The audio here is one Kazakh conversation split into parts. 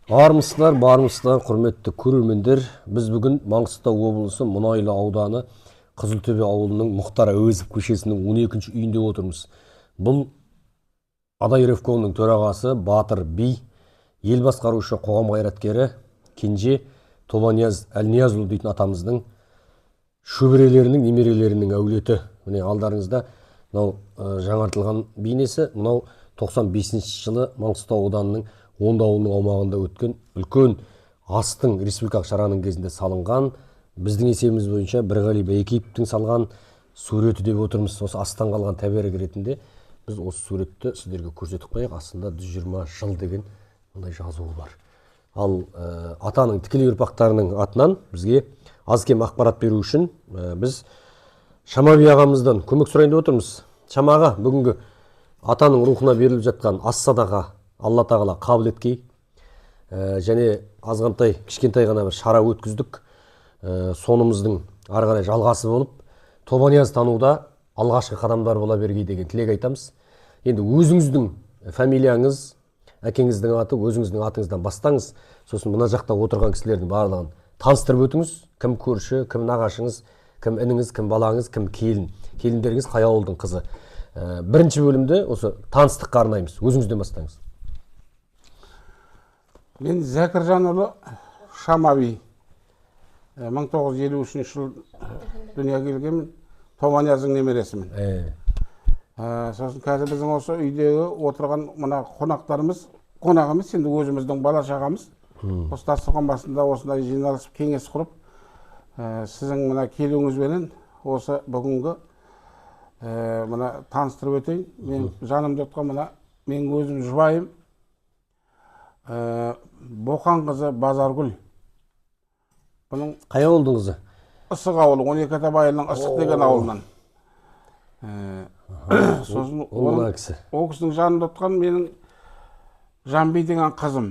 Армысыздар, бармысыздар, құрметті көрермендер! Біз бүгін Маңғыстау облысы, Мұнайлы ауданы, Қызылтөбе ауылының Мұхтар Әуезов көшесінің 12 үйінде отырмыз. Бұл Адай ревкомының төрағасы, батыр би, ел басқарушы, қоғам қайраткері Кенже Тобанияз Әлниязұлы дейтін атамыздың шөберелерінің, немерелерінің әулеті. Міне, алдарыңызда мынау жаңартылған бейнесі. Мынау 95 жылы Маңғыстау ауданының Онды ауылының аумағында өткен үлкен астың, республикалық шараның кезінде салынған, біздің есебіміз бойынша Бірғали Бәйкеевтің салған суреті деп отырмыз. Осы астан қалған тәбәрік ретінде біз осы суретті сіздерге көрсетіп қояйық. Астында 120 жыл деген мындай жазуы бар. Ал атаның тікелей ұрпақтарының атынан бізге аз кем ақпарат беру үшін біз Шамаби ағамыздан көмек сұрайын деп отырмыз. Шама аға, бүгінгі атаның рухына беріліп жатқан ас садақа Алла тағала қабыл еткей. Және азғантай, кішкентай ғана бір шара өткіздік. Сонымыздың ары қарай жалғасы болып, Тобанияз тануда алғашқы қадамдар бола бергей деген тілек айтамыз. Енді өзіңіздің фамилияңыз, әкеңіздің аты, өзіңіздің атыңыздан бастаңыз. Сосын мына жақта отырған кісілердің барлығын таныстырып өтіңіз: кім көрші, кім нағашыңыз, кім ініңіз, кім балаңыз, кім келін, келіндеріңіз қай ауылдың қызы. Бірінші бөлімді осы таныстыққа арнаймыз. Өзіңізден бастаңыз. Мен Зәкіржанұлы Шамаби, 1953 жылы дүниеге келгенмін, Тобанияздың немересімін. Сосын қазір біздің осы үйдегі отырған мына қонақтарымыз, қонақ емес енді, өзіміздің бала шағамыз, осы дастархан басында осындай жиналысып, кеңес құрып, сіздің мына келуіңізбенен осы бүгінгі мына таныстырып өтейін. Мен жанымда отқан мына менің өзім жұбайым, Боқан қызы Базаргүл. Бұның Қай ауылдың қызы? Ысық ауылы, 12 ата байылының Ысық деген ауылынан. Сосын Ол мына оның кісі? Ол кісінің жанында отқан менің Жанби деген қызым.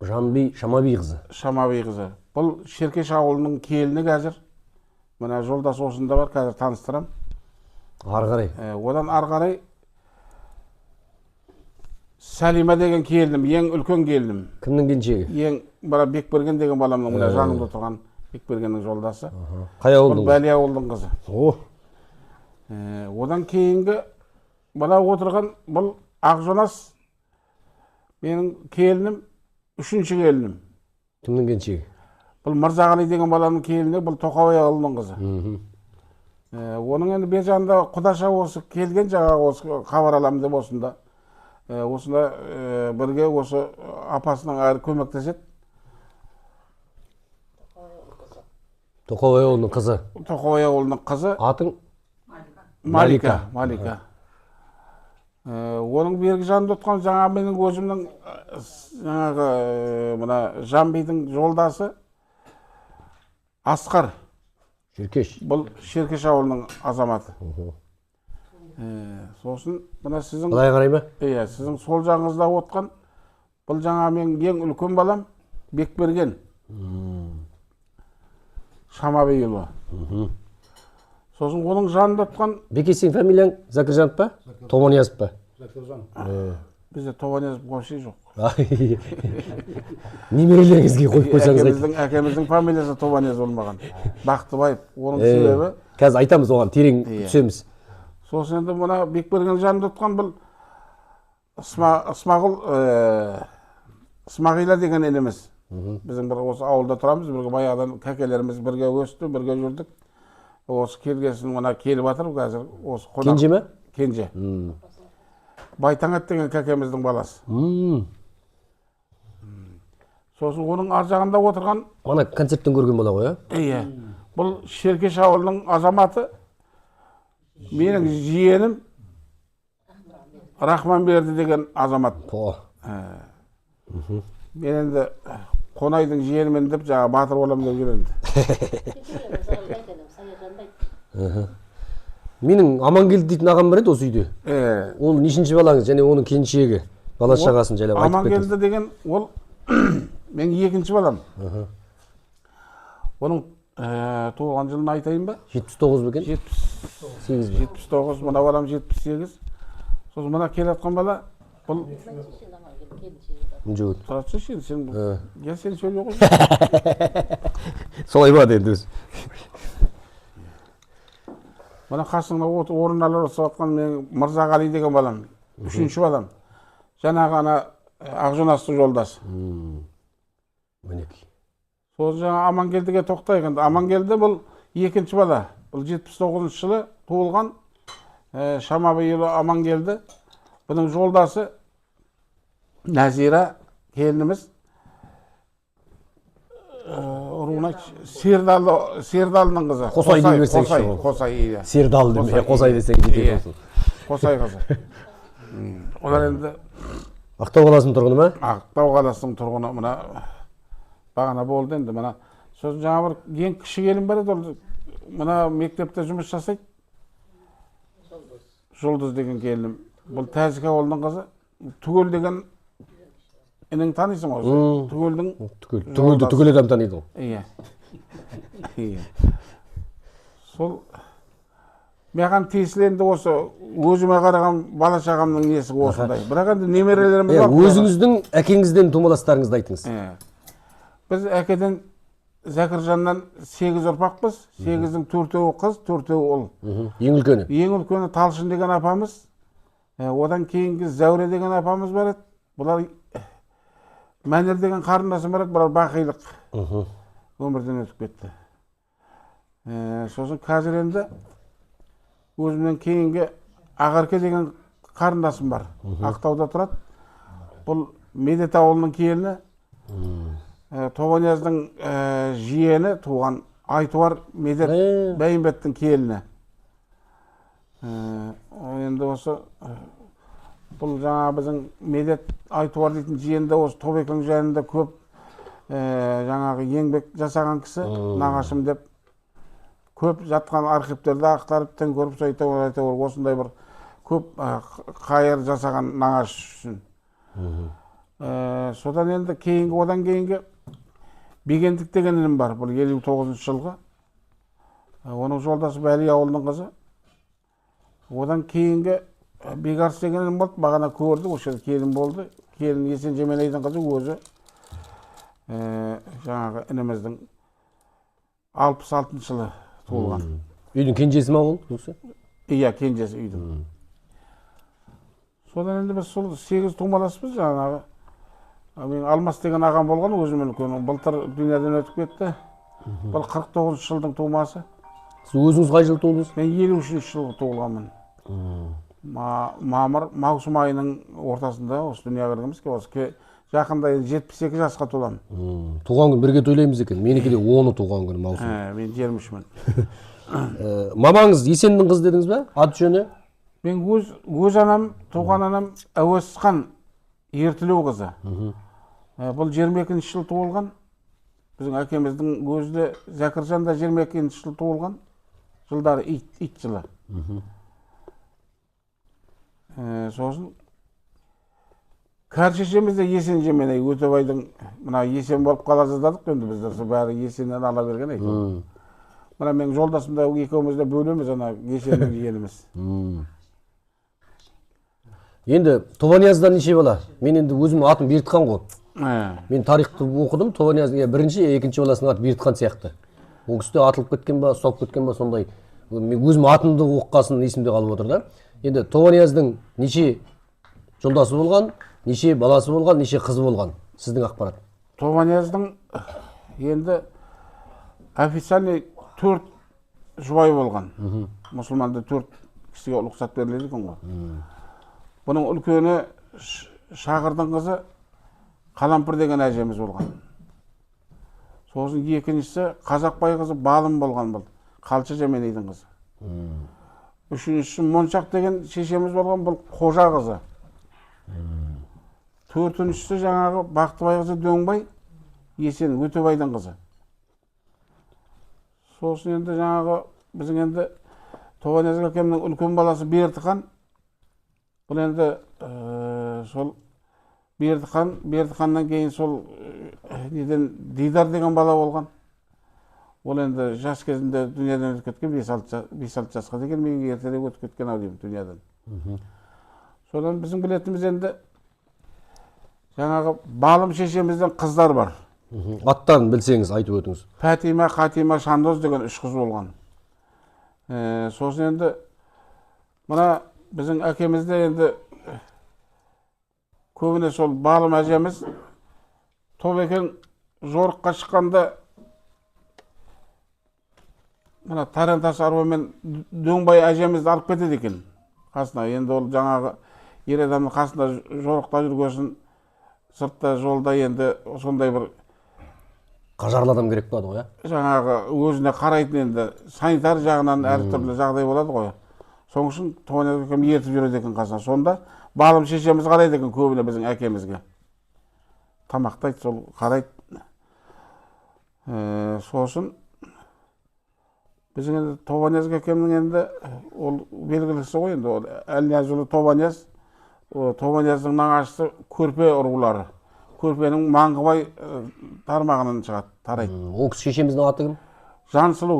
Жанби Шамаби қызы. Шамаби қызы. Бұл Шеркеш ауылының келіні. Қазір мына жолдас осында бар, қазір таныстырамын. Ары қарай? Одан ары қарай Сәлима деген келінім, ең үлкен келінім. Кімнің келіншегі? Ең мына Бекберген деген баламның, мына жанымда отырған Бекбергеннің жолдасы. Қай Бұл ауылдың қызы? Бәли ауылдың қызы. О. Одан кейінгі мына отырған бұл Ақжонас, менің келінім, үшінші келінім. Кімнің келіншегі? Бұл Мырзағали деген баланың келіні, бұл Тоқабай ауылының қызы. Оның енді бер жағында құдаша осы келген, жаңағы осы хабар аламын деп осында. Осында бірге осы апасының әрі көмектеседі. Тоқабай ауылының қызы. Тоқабай ауылының қызы. Атың? Малика. Малика. Оның бергі жағында отқан жаңа менің өзімнің жаңағы мына Жанбидің жолдасы Асқар. Шеркеш. Бұл Шеркеш ауылының азаматы. Сосын мына сіздің Былай қарай ма? Иә, сіздің сол жағыңызда отқан бұл жаңа менің ең үлкен балам Бекберген Шамабиұлы. Сосын оның жанында отқан Беке, сенің фамилияң Зәкіржанов па, Тобаниязов па? Зәкіржан. Бізде Тобанияз вообще жоқ. Немерелеріңізге қойып қойсаңыз айт. Әкеміздің фамилиясы Тобанияз болмаған, Бақтыбаев. Оның себебі Қазір айтамыз, оған терең түсеміз. Сосын енді мына Бекберген жанында отқан бұл Ысмағұл, Ысмағила деген ініміз. Біздің бір осы ауылда тұрамыз бірге, баяғыдан кәкелеріміз бірге өсті, бірге жүрдік. Осы келгесін мына келіп жатыр қазір осы қонақ. Кенже ме? Кенже. Байтаңат деген кәкеміздің баласы. Сосын оның ар жағында отырған Ана концерттен көрген бала ғой, иә? Иә, бұл Шеркеш ауылының азаматы, менің жиенім Рахманберді деген азамат. О. Мен енді Қонайдың жиенімін деп, жаңағы батыр боламын деп жүр енді. Менің Амангелді дейтін ағам бар еді осы үйде. Ол нешінші балаңыз және оның келіншегі, бала шағасын жайлап айтып кетіңіз. Амангелді деген ол менің екінші балам. Оның туылған жылын айтайын ба? 79 ба екен? 70. Сегіз бе? 79, мына балам 78. Сосын мына келе жатқан бала Бұл Жігіт. Тұра тұрсайшы енді сен. Я, сен сөйлей ғой. Солай болады енді өзі. Мына қасыңда орын алып жатқан менің Мырзағали деген балам, үшінші балам, жаңағы ана Ақжонастың жолдасы. Мінекей. Сол жаңа Амангелдіге тоқтайық енді. Амангелді бұл екінші бала, бұл 79-жылы туылған, Шамабайұлы Амангелді. Бұның жолдасы Нәзира келініміз, руына Сердалы, Сердалының қызы. Қосай дей берсеңші. Қосай. Ол. Қосай, иә. Сердалы деме. Қосай. Қосай десең жетеді. Иә. Осы. Қосай қызы. Олар енді Ақтау қаласының тұрғыны ма? Ақтау қаласының тұрғыны. Мына бағана болды енді мына. Сосын жаңа бір ең кіші келін бар еді, ол мына мектепте жұмыс жасайды, Жұлдыз деген келінім. Бұл Тәзіке ауылының қызы. Түгел деген інің танисың ғой. Түгелдің Түгел, түгелді түгел адам таниды ғой. Иә, сол маған тиесілі енді осы өзіме қараған бала шағамның несі осындай, бірақ енді немерелеріміз бар. Өзіңіздің әкеңізден тумаластарыңызды айтыңыз. Иә. Біз әкеден, Зәкіржаннан сегіз ұрпақпыз. Сегіздің төртеуі қыз, төртеуі ұл. Ең үлкені? Ең үлкені Талшын деген апамыз. Одан кейінгі Зәуре деген апамыз бар еді. Бұлар, Мәнер деген қарындасым бар еді, бұлар бақилық, өмірден өтіп кетті. Сосын қазір енді өзімнен кейінгі Ақерке деген қарындасым бар, Ақтауда тұрады. Бұл Медет ауылының келіні. Тобанияздың жиені туған Айтуар Медет Бәйімбеттің келіні. Енді осы бұл жаңа біздің Медет Айтуар дейтін жиен де осы Тобекең жайында көп жаңағы еңбек жасаған кісі. Нағашым деп көп жатқан архивтерді ақтарып, тың көріп, әйтеуір осындай бір көп қайыр жасаған нағашы үшін. Содан енді кейінгі, одан кейінгі Бегендік деген інім бар, бұл 59-жылғы. Оның жолдасы Бәли ауылының қызы. Одан кейінгі Бекарыс деген інім болды, бағана көрдік, осы жерде келін болды. Келін Есен Жеменайдың қызы өзі. Жаңағы ініміздің 66-жылы туылған. Үйдің кенжесі ма ол бұл кісі? Иә, кенжесі үйдің. Содан енді біз сол сегіз тумаласпыз жаңағы. Менің Алмас деген ағам болған, өзімнен үлкен. Былтыр дүниеден өтіп кетті. Бұл 49-жылдың тумасы. Сіз өзіңіз қай жылы туылдыңыз? Мен 53-жылы туылғанмын. Мамыр, маусым айының ортасында осы дүниеге келгенбіз. Осы жақында енді 72 жасқа толамын. Туған күн бірге тойлаймыз екен. Менікі де 10-ы туған күні маусым. Мен 23-мін. Мамаңыз Есеннің қызы дедіңіз ба? Аты жөні? Мен өз анам, туған анам Әуесхан Ертілеу қызы. Бұл 22-жылы туылған. Біздің әкеміздің өзі де, Зәкіржан да 22-жылы туылған. Жылдары ит жылы. Сосын кәрі шешеміз де Есен Жеменей Өтебайдың, мына Есен болып қала жаздадық енді біздер, сол бәрі Есеннен ала берген әйтеуір. Мына менің жолдасым да, екеуміз де бөлеміз ана Есеннің жиеніміз. Енді Тобанияздан неше бала? Мен енді өзімнің атым Бердіхан ғой. Мен тарихты оқыдым, Тобанияздың я бірінші, я екінші баласының аты Бердіхан сияқты. Ол кісі де атылып кеткен ба, ұсталып кеткен ба, сондай. Мен өзім атымды оқығасын есімде қалып отыр да. Енді Тобанияздың неше жолдасы болған, неше баласы болған, неше қызы болған? Сіздің ақпарат. Тобанияздың енді официальный төрт жұбайы болған. Мұсылманда төрт кісіге рұқсат беріледі екен ғой. Бұның үлкені Шағырдың қызы Қалампыр деген әжеміз болған. Сосын екіншісі Қазақбай қызы Балым болған бұл. Қалшы Жеменейдің қызы. Үшіншісі Моншақ деген шешеміз болған, бұл Қожа қызы. Төртіншісі жаңағы Бақтыбай қызы Дөңбай, Есен Өтебайдың қызы. Сосын енді жаңағы біздің енді Тобанияз әкемнің үлкен баласы Бердіхан. Бұл енді сол Бердіхан, Бердіханнан кейін сол неден Дидар деген бала болған. Ол енді жас кезінде дүниеден өтіп кеткен, 5-6 жасқа деген, мен ертерек өтіп кеткен ау деймін дүниеден. Содан біздің білетініміз енді Жаңағы Балым шешемізден қыздар бар. Аттарын білсеңіз, айтып өтіңіз. Фатима, Қатима, Шандоз деген үш қыз болған. Сосын енді мына біздің әкемізде енді көбіне сол Балым әжеміз Тобекең жорыққа шыққанда мына тарантас арбамен Дөңбай әжемізді алып кетеді екен қасына. Енді ол жаңағы ер адамның қасында жорықта жүргесін, сыртта, жолда енді сондай бір қажарлы адам керек болады ғой, иә? Жаңағы өзіне қарайтын, енді санитар жағынан әртүрлі жағдай болады ғой. Сол үшін Тобанияз әкем ертіп жүреді екен қасына. Сонда Балым шешеміз қарайды екен көбіне біздің әкемізге, тамақтайды, сол қарайды. Сосын біздің енді Тобанияз әкемнің енді ол белгілісі ғой енді, ол Әлниязұлы Тобанияз. Тобанияздың нағашысы Көрпе рулары, Көрпенің Маңғыбай тармағынан шығады, тарайды. Ол кісі, шешеміздің аты кім? Жансұлу.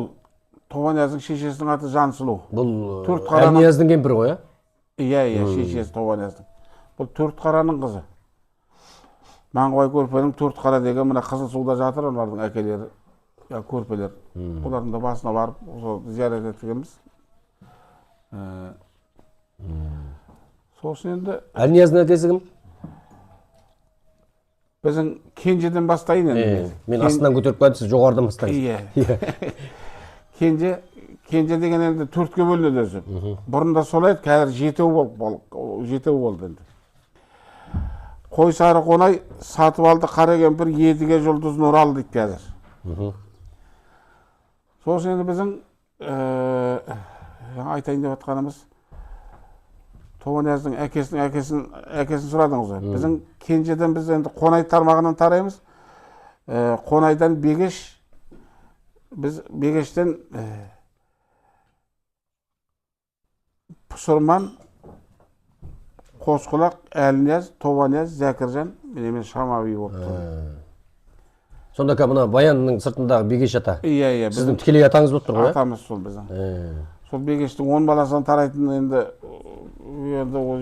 Тобанияздың шешесінің аты Жансұлу. Бұл Төрт қараның- Әлнияздың кемпірі ғой, иә? Иә, шешесі Тобанияздың. Бұл төрт қараның қызы, Маңғыбай Көрпенің төрт қара деген мына Қызылсуда жатыр олардың әкелері, көрпелер. Олардың да басына барып, сол зиярат еткенбіз. Сосын енді Әлнияздың әкесі кім? Біздің Кенжеден бастайын енді. Мен астынан көтеріп қоямын, сіз жоғарыдан бастаңыз. Иә. Кенже деген енді төртке бөлінеді өзі. Бұрында солай еді, қазір жетеу болып, жетеу болды енді. Қойсары Қонай сатып алды қара кемпір, Едіге, Жұлдыз, Нұралы дейді қазір. Сосын енді біздің жаңа айтайын деп жатқанымыз, Тобанияздың әкесінің әкесін сұрадыңыз ғой. Біздің Кенжеден біз енді Қонай тармағынан тараймыз. Қонайдан Бегеш, біз Бегештен Пұсырман, Қосқұлақ, Әлнияз, Тобанияз, Зәкіржан, міне мен Шамаби болып тұрмын. Сонда мына Баянның сыртындағы Бегеш ата Иә. сіздің тікелей атаңыз болып тұр ғой, иә? Атамыз сол біздің. Сол Бегештің 10 баласынан тарайтын. Енді ол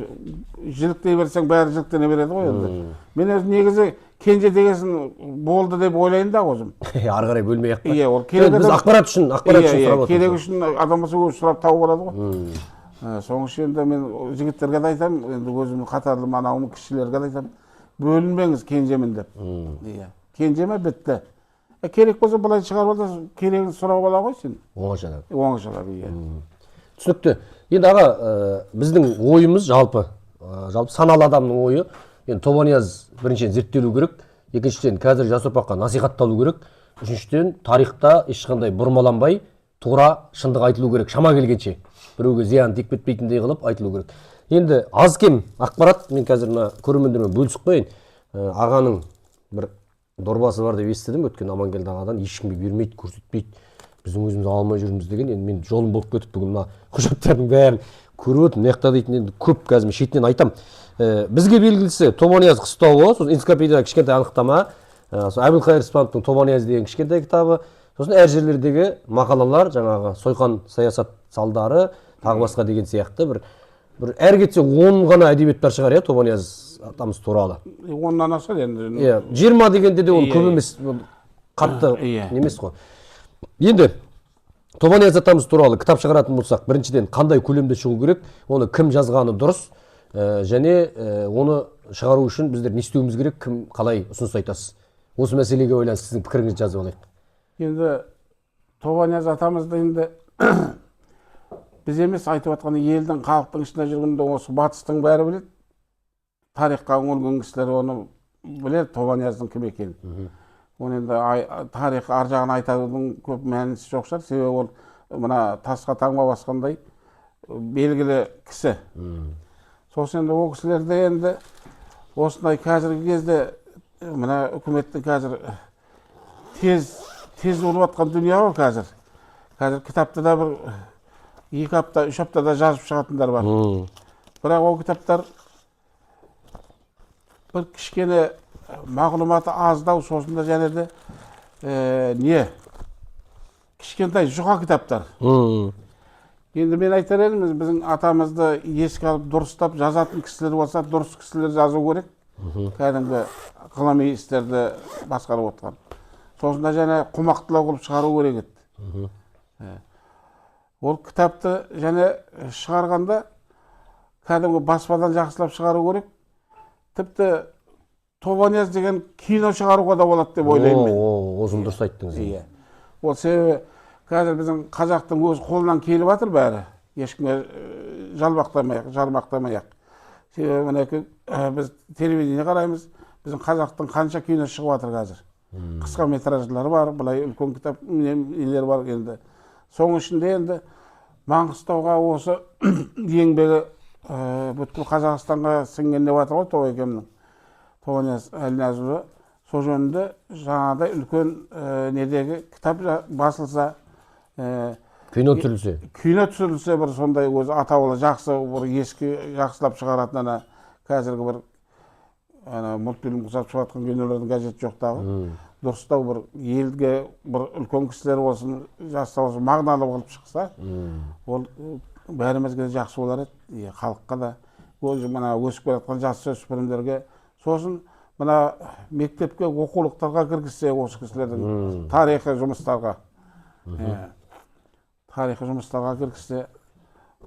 жіліктей берсең, бәрі жіліктене береді ғой енді. Мен өзім негізі Кенже дегесін болды деп ойлаймын да өзім. Ары қарай бөлмей ақ қой. Иә, ол керек Біз ақпарат үшін, ақпарат үшін сұрап керек отырмыз. үшін адам болса, өзі сұрап тауып алады ғой. Соның үшін енді мен жігіттерге де айтамын, енді өзімнің қатарлы анауым кішілерге де айтамын, бөлінбеңіз кенжемін деп. Иә, кенже ме, бітті. Керек болса, былай шығарып ал да, керегін сұрап ала ғой сен. Оңашада. Оңашалап, иә. Түсінікті. Енді аға, біздің ойымыз жалпы саналы адамның ойы енді Тобанияз біріншіден зерттелу керек, екіншіден қазір жас ұрпаққа насихатталу керек, үшіншіден тарихта ешқандай бұрмаланбай, тура шындық айтылу керек, шама келгенше біреуге зиян тиіп кетпейтіндей қылып айтылу керек. Енді аз кем ақпарат мен қазір мына көрермендермен бөлісіп қояйын. Ағаның бір дорбасы бар деп естідім өткен Амангелді ағадан, ешкімге бермейді, көрсетпейді, біздің өзіміз ала алмай жүрміз деген. Енді мен жолым болып кетіп, бүгін мына құжаттардың бәрін көріп отырмын. Мына жақта дейтін енді көп, қазір мен шетінен айтамын. Бізге белгілісі Тобанияз қыстауы, сосын энциклопедияда кішкентай анықтама, сол Әбілқайыр Спановтың Тобанияз деген кішкентай кітабы, сосын әр жерлердегі мақалалар, жаңағы сойқан саясат салдары, тағы басқа деген сияқты бір әр кетсе 10 ғана әдебиет бар шығар, иә, Тобанияз атамыз туралы. 10-нан асады енді. Иә, 20 дегенде де ол көп емес, ол қатты немес қой. Енді Тобанияз атамыз туралы кітап шығаратын болсақ, біріншіден қандай көлемде шығу керек, оны кім жазғаны дұрыс, және оны шығару үшін біздер не істеуіміз керек, кім қалай ұсыныс айтасыз? Осы мәселеге байланысты сіздің пікіріңізді жазып алайық. Енді Тобанияз атамызды енді біз емес айтып жатқан, елдің, халықтың ішінде жүргенде осы батыстың бәрі біледі. Тарихқа үңілген кісілер оны біледі, Тобанияздың кім екенін. Оны енді тарих ар жағын айтудың көп мәнісі жоқ шығар, себебі ол мына тасқа таңба басқандай белгілі кісі. Сосын енді ол кісілерде енді осындай қазіргі кезде мына үкіметтің қазір тез тез болып жатқан дүние ғой қазір. Қазір кітапты да бір 2 апта, 3 аптада жазып шығатындар бар. Бірақ ол кітаптар бір кішкене мағлұматы аздау, сосын да және де не кішкентай жұқа кітаптар. Енді мен айтар едім, біздің атамызды еске алып, дұрыстап жазатын кісілер болса, дұрыс кісілер жазу керек. Кәдімгі ғылыми істерді басқарып отқан. Сосын да және қомақтылау қылып шығару керек еді. Ол кітапты және шығарғанда кәдімгі баспадан жақсылап шығару керек. Тіпті Тобанияз деген кино шығаруға да болады деп ойлаймын мен. Осыны дұрыс айттыңыз. Иә. Ол себебі қазір біздің қазақтың өз қолынан келіп жатыр бәрі. Ешкімге жалбақтамай-ақ, жармақтамай-ақ. Себебі мінекей біз телевидение қараймыз, біздің қазақтың қанша кино шығып жатыр қазір. Қысқа метраждылар бар, былай үлкен кітап нелер бар енді. Соның ішінде енді Маңғыстауға осы еңбегі бүткіл Қазақстанға сіңген деп жатыр ғой Тобекемнің. Тобанияз Әлниязұлы сол жөнінде жаңағыдай үлкен недегі кітап басылса, кино түсірілсе. Кино түсірілсе, бір сондай өзі атаулы жақсы бір ескі жақсылап шығаратын, ана қазіргі бір ана мультфильм ұқсап шығып жатқан кинолардың қажеті жоқ дағы. Дұрыстау бір елге бір үлкен кісілер болсын, жастар болсын, мағыналы қылып шықса, ол бәрімізге де жақсы болар еді, халыққа да, өзі мына өсіп келе жатқан жасөспірімдерге. Сосын мына мектепке оқулықтарға кіргізсе осы кісілердің тарихи жұмыстарға, тарихи жұмыстарға кіргізсе,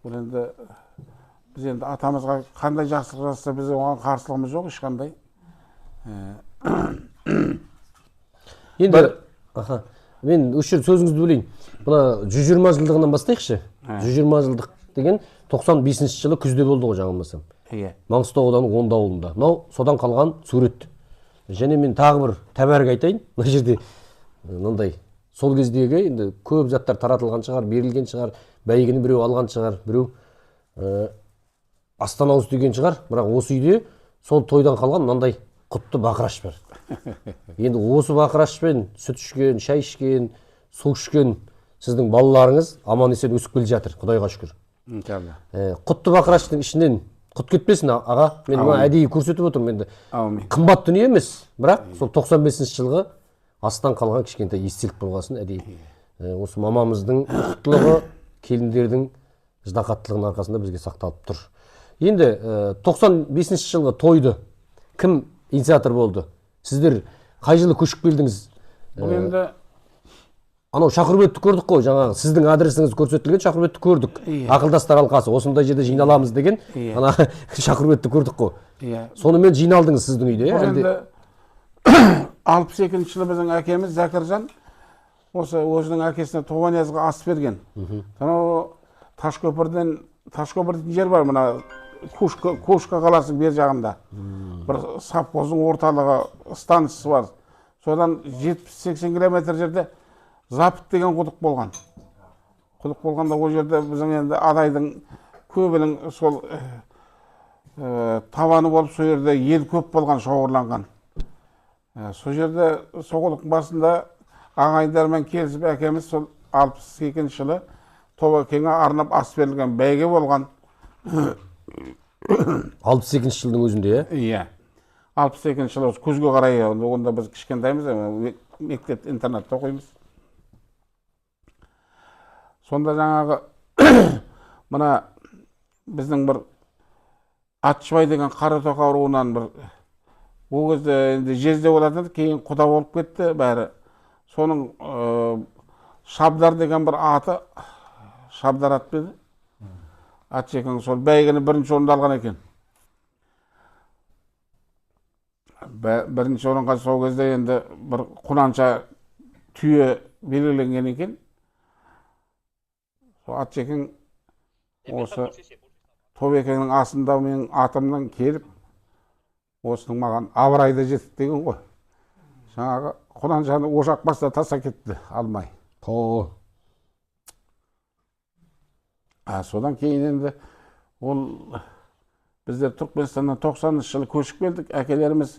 бұл енді біз енді атамызға қандай жақсылық жасаса, біз оған қарсылығымыз жоқ ешқандай. Енді аха, мен осы жерде сөзіңізді бөлейін. Мына 120 жылдығынан бастайықшы. 120 жылдық деген 95 жылы күзде болды ғой, жаңылмасам. Иә. Маңғыстау ауданы Онды ауылында. Мынау содан қалған сурет. Және мен тағы бір тәбәрік айтайын. Мына жерде мынандай сол кездегі енді көп заттар таратылған шығар, берілген шығар, бәйгені біреу алған шығар, біреу астан ауыз тиген шығар. Бірақ осы үйде сол тойдан қалған мынандай құтты бақыраш бар. Енді осы бақырашпен сүт ішкен, шай ішкен, су ішкен сіздің балаларыңыз аман есен өсіп келе жатыр, Құдайға шүкір. Иншалла. Құтты бақыраштың ішінен құт кетпесін, аға. Мен мына әдейі көрсетіп отырмын енді. Әумин. Қымбат дүние емес, бірақ сол 95 жылғы астан қалған кішкентай естелік болғасын әдейі. Осы мамамыздың ұқыптылығы, келіндердің ждақаттылығының арқасында бізге сақталып тұр. Енді 95 жылғы тойды кім инициатор болды? Сіздер қай жылы көшіп келдіңіз? Бұл енді Анау шақыру көрдік қой, жаңағы сіздің адресіңіз көрсетілген шақыру көрдік. Иә. Ақылдастар алқасы, осындай жерде жиналамыз деген Иә. ана шақыру көрдік қой. Иә. Сонымен жиналдыңыз сіздің үйде, иә? Бұл Әлде енді 62 жылы біздің әкеміз Зәкіржан осы өзінің әкесіне Тобаниязға ас берген. Анау Ташкөпірден, Ташкөпір дейтін жер бар, мына Кушка қаласының бер жағында. Бір совхоздың орталығы, станциясы бар. Содан 70-80 километр жерде Запад деген құдық болған. Құдық болғанда ол жерде біздің енді адайдың көбінің сол табаны болып, сол жерде ел көп болған, шоғырланған. Сол жерде сол құдықтың басында ағайындармен келісіп әкеміз сол 62 жылы Тобекеңе арнап ас берілген, бәйге болған. 62 жылдың өзінде, иә? Иә. 62 жылы осы күзге қарай, онда біз кішкентаймыз, мектеп интернатта оқимыз. Сонда жаңағы мына біздің бір Атшыбай деген Қаратоқа руынан бір ол кезде енді жезде болатын еді, кейін құда болып кетті бәрі. Соның Шабдар деген бір аты, Шабдар ат па еді? Атшекең сол бәйгені бірінші орынды алған екен. Бірінші орынға сол кезде енді бір құнанша түйе белгіленген екен. Сол Атшекең осы Тобекеңнің асында менің атымнан келіп, осының маған абырайды да жетті деген ғой. Жаңағы құнаншаны ошақ басына тастап кетті алмай. О, Содан кейін енді ол біздер Түркменстаннан 90 жылы көшіп келдік. Әкелеріміз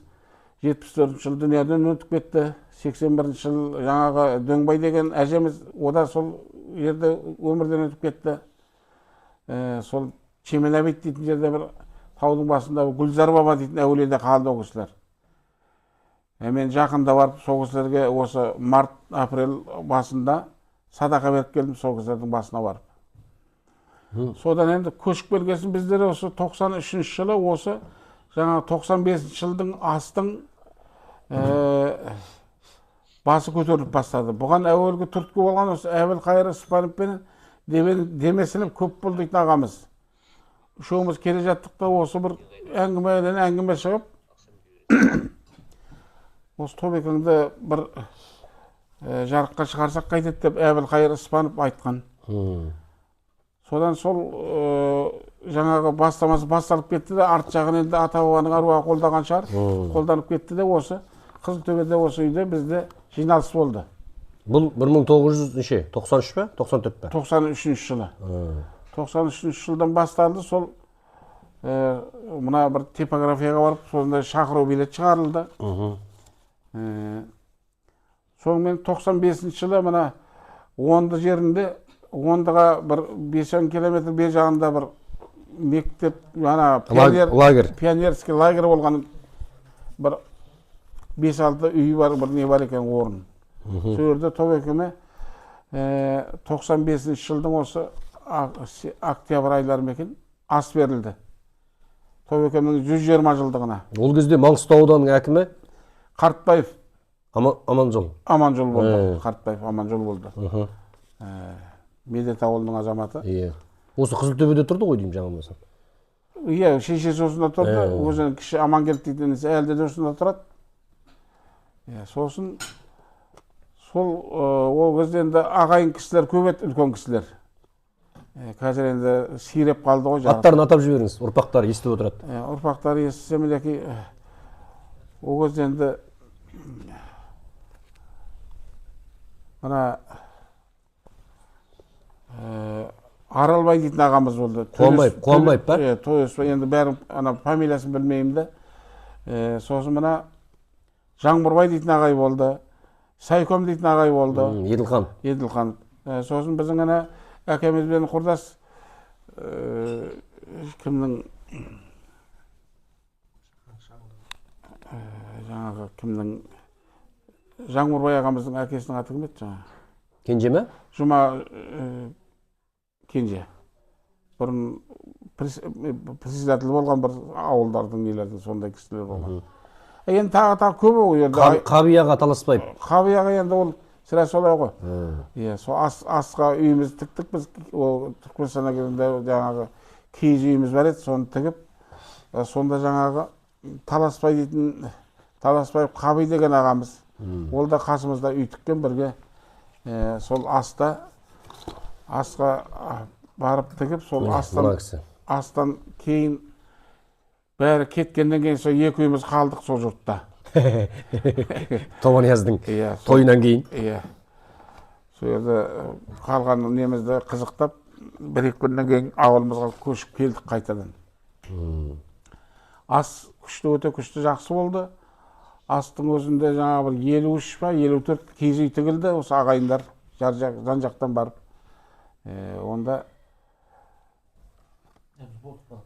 74 жылы дүниеден өтіп кетті. 81 жылы жаңағы Дөңбай деген әжеміз о да сол жерде өмірден өтіп кетті. Сол Чеменабит дейтін жерде бір таудың басында Гүлзар баба дейтін әулиеде қалды ол кісілер. Мен жақында барып сол кісілерге осы март апрель басында садақа беріп келдім, сол кісілердің басына барып. Содан енді көшіп келген біздер осы 93 жылы осы Жаңа 95 жылдың астың басы көтеріліп бастады. Бұған әуелгі түрткі болған осы Әбілқайыр Оспанов пен Демесінов көп болды дейтін ағамыз. Үшеуміз келе жаттық та, осы бір әңгімеден әңгіме шығып, осы Тобекеңді бір жарыққа шығарсақ қайтеді деп Әбілқайыр Оспанов айтқан. Содан сол жаңағы бастамасы басталып кетті де, арт жағын енді ата бабаның аруағы қолдаған шығар, қолданып кетті де, осы Қызылтөбеде, осы үйде бізде жиналыс болды. Бұл 1900 неше, 93 пе, 94 пе? 93 жылы. 93 жылдан басталды. Сол мына бір типографияға барып, сондай шақыру билет шығарылды. Сонымен 95 жылы мына Онды жерінде, Ондыға бір 5-10 километр бер жағында бір мектеп, ана пионер, лагерь. Пионерский лагерь болған, бір 5-6 үй бар, бір не бар екен орын. Сол жерде Тобекеме 95 жылдың осы октябрь айлары ма екен, ас берілді. Тобекемнің 120 жылдығына. Ол кезде Маңғыстау ауданының әкімі Қартбаев Аманжол. Аманжол болды. Қартбаев Аманжол болды. Медет ауылының азаматы. Иә. Осы Қызылтөбеде тұрды ғой деймін, жаңылмасам. Иә, шешесі осында тұрды. Өзінің кіші Амангелді дейтін інісі әлі де осында тұрады. Иә, сосын сол ол кезде енді ағайын кісілер көп еді, үлкен кісілер. Қазір енді сиреп қалды ғой жағы. Аттарын атап жіберіңіз, ұрпақтары естіп отырады. Ұрпақтары естісе, мінекей, ол кезде енді мына Аралбай дейтін ағамыз болды. Қуанбаев, Қуанбаев па? Иә, Төлесбай, енді бәрін ана фамилиясын білмеймін да. Сосын мына Жаңбырбай дейтін ағай болды. Сайком дейтін ағай болды. Еділхан. Еділхан. Сосын біздің ана әкемізбен құрдас кімнің жаңағы кімнің, Жаңбырбай ағамыздың әкесінің аты кім еді жаңағы? Кенже ме? Жұма Кенже. Бұрын председатель болған бір ауылдардың, нелердің, сондай кісілер болған. Енді тағы тағы көп ол жерде. Қаби аға Таласбаев. Қаби аға енді ол сірә солай ғой. Иә, сол асқа үйімізді тіктік біз. Ол Түркменстанға келгенде жаңағы киіз үйіміз бар еді, соны тігіп, сонда жаңағы Таласбай дейтін, Таласбаев Қаби деген ағамыз. Ол да қасымызда үй тіккен бірге. Сол асқа барып тігіп, сол астан Мына кісі. астан кейін бәрі кеткеннен кейін сол екі үйіміз қалдық сол жұртта. Тобанияздың Иә, тойынан кейін. Иә. Сол жерде қалған немізді қызықтап, бір екі күннен кейін ауылымызға көшіп келдік қайтадан. Ас күшті, өте күшті, жақсы болды. Астың өзінде жаңағы бір 53 па, 54 киіз үй тігілді, осы ағайындар жан жақтан барып. Онда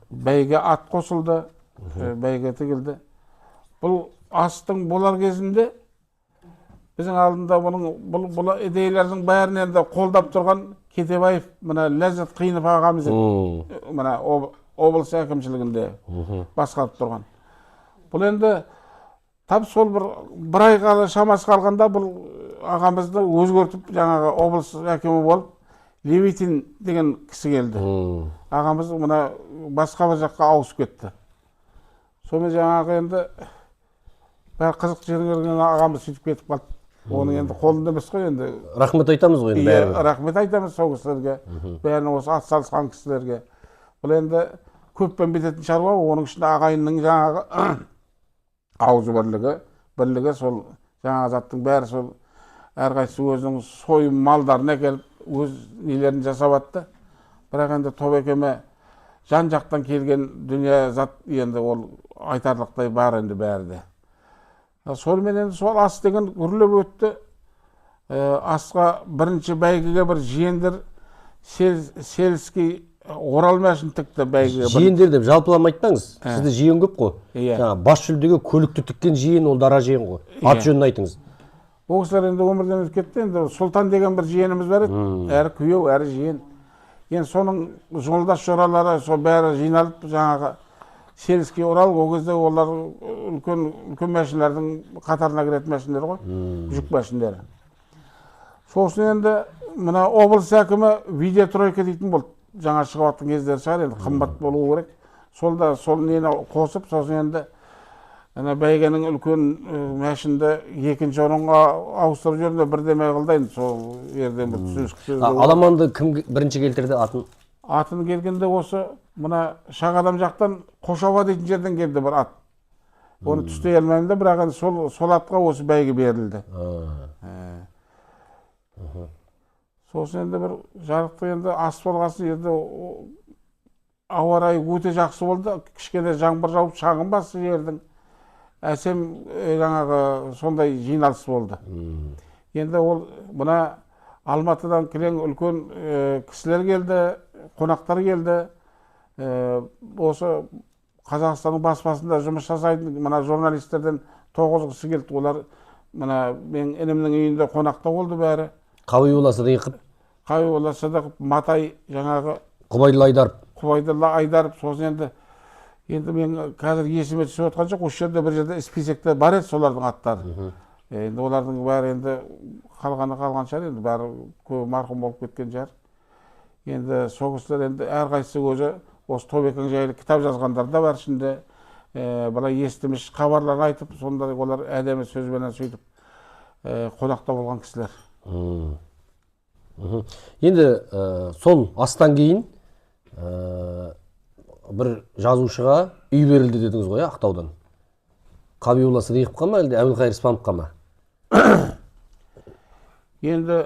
бәйге ат қосылды, бәйге тігілді. Бұл астың болар кезінде біздің алдында бұның бұл идеялардың бәрін енді қолдап тұрған Кетебаев мына Ләззат Қиынов ағамыз еді. Мына облыс әкімшілігінде басқарып тұрған. Бұл енді тап сол бір ай шамасы қалғанда бұл ағамызды өзгертіп, жаңағы облыс әкімі болып Левитин деген кісі келді. Ағамыз мына басқа бір жаққа ауысып кетті. Сонымен жаңағы енді бәрі қызық жерге келген ағамыз сөйтіп кетіп қалды. Оның енді қолында емес қой енді. Рахмет айтамыз ғой енді Иә, бәрібір. рахмет айтамыз сол кісілерге, бәріне, осы ат салысқан кісілерге. Бұл енді көппен бітетін шаруа, оның ішінде ағайынның жаңағы ауызы бірлігі, сол жаңағы заттың бәрі, сол әрқайсысы өзінің сойым малдарын әкеліп, өз нелерін жасап атты. Бірақ енді Тобекеме жан жақтан келген дүние зат енді ол айтарлықтай бар енді бәрі де. Сонымен енді сол ас деген гүрлеп өтті. Асқа бірінші бәйгеге бір жиендер сельский Орал мәшін тікті бәйгеге. Жиендер деп жалпылама айтпаңыз. Сізде жиен көп қой. Иә. Жаңа бас жүлдеге көлікті тіккен жиен, ол дара жиен ғой. Ат жөнін айтыңыз. Ол кісілер енді өмірден өтіп кетті. Енді Сұлтан деген бір жиеніміз бар еді. Әрі күйеу, әрі жиен. Енді соның жолдас жоралары сол бәрі жиналып, жаңағы Сельский Урал, ол кезде олар үлкен үлкен машиналардың қатарына кіретін машиналар ғой, жүк машиналары. Сосын енді мына облыс әкімі видеотройка дейтін болды, жаңа шығып жатқан кездері шығар енді, қымбат болу керек. Сол да сол нені қосып, сосын енді ана бәйгенің үлкен машинді екінші орынға ауыстырып жіберді, бірдеме қылды енді сол жерден бір түсіністік. Аламанды кім бірінші келтірді атын? Атын келгенде осы мына Шағадам жақтан, Қошауа дейтін жерден келді бір ат. Оны түстей алмаймын да, бірақ енді сол атқа осы бәйге берілді. Сосын енді бір жарықтық, енді ас болғасын, енді ауа райы өте жақсы болды. Кішкене жаңбыр жауып, шаңын басты жердің. Әсем жаңағы сондай жиналыс болды. Енді ол мына Алматыдан кілең үлкен кісілер келді, қонақтар келді. Осы Қазақстанның баспасында жұмыс жасайтын мына журналистерден 9 кісі келді. Олар мына менің інімнің үйінде қонақта болды бәрі. Қабиболла Сыдиқов. Қабиболла Сыдықов, Матай жаңағы. Құбайдолла Айдаров. Құбайдолла Айдаров. Сосын енді мен қазір есіме түсіп отқан жоқ, осы жерде бір жерде списокте бар еді солардың аттары. Енді олардың бәрі енді қалғаны қалған шығар, енді бәрі көбі марқұм болып кеткен шығар. Енді сол кісілер енді әрқайсысы өзі осы Тобекең жайлы кітап жазғандар да бар ішінде. Былай естіміш хабарлар айтып, сондай олар әдемі сөзбенен сөйтіп қонақта болған кісілер. Енді сол астан кейін бір жазушыға үй берілді дедіңіз ғой, Ақтаудан. Қабиболла Сыдиқовқа ма, әлде Әбілқайыр Спановқа ма? Енді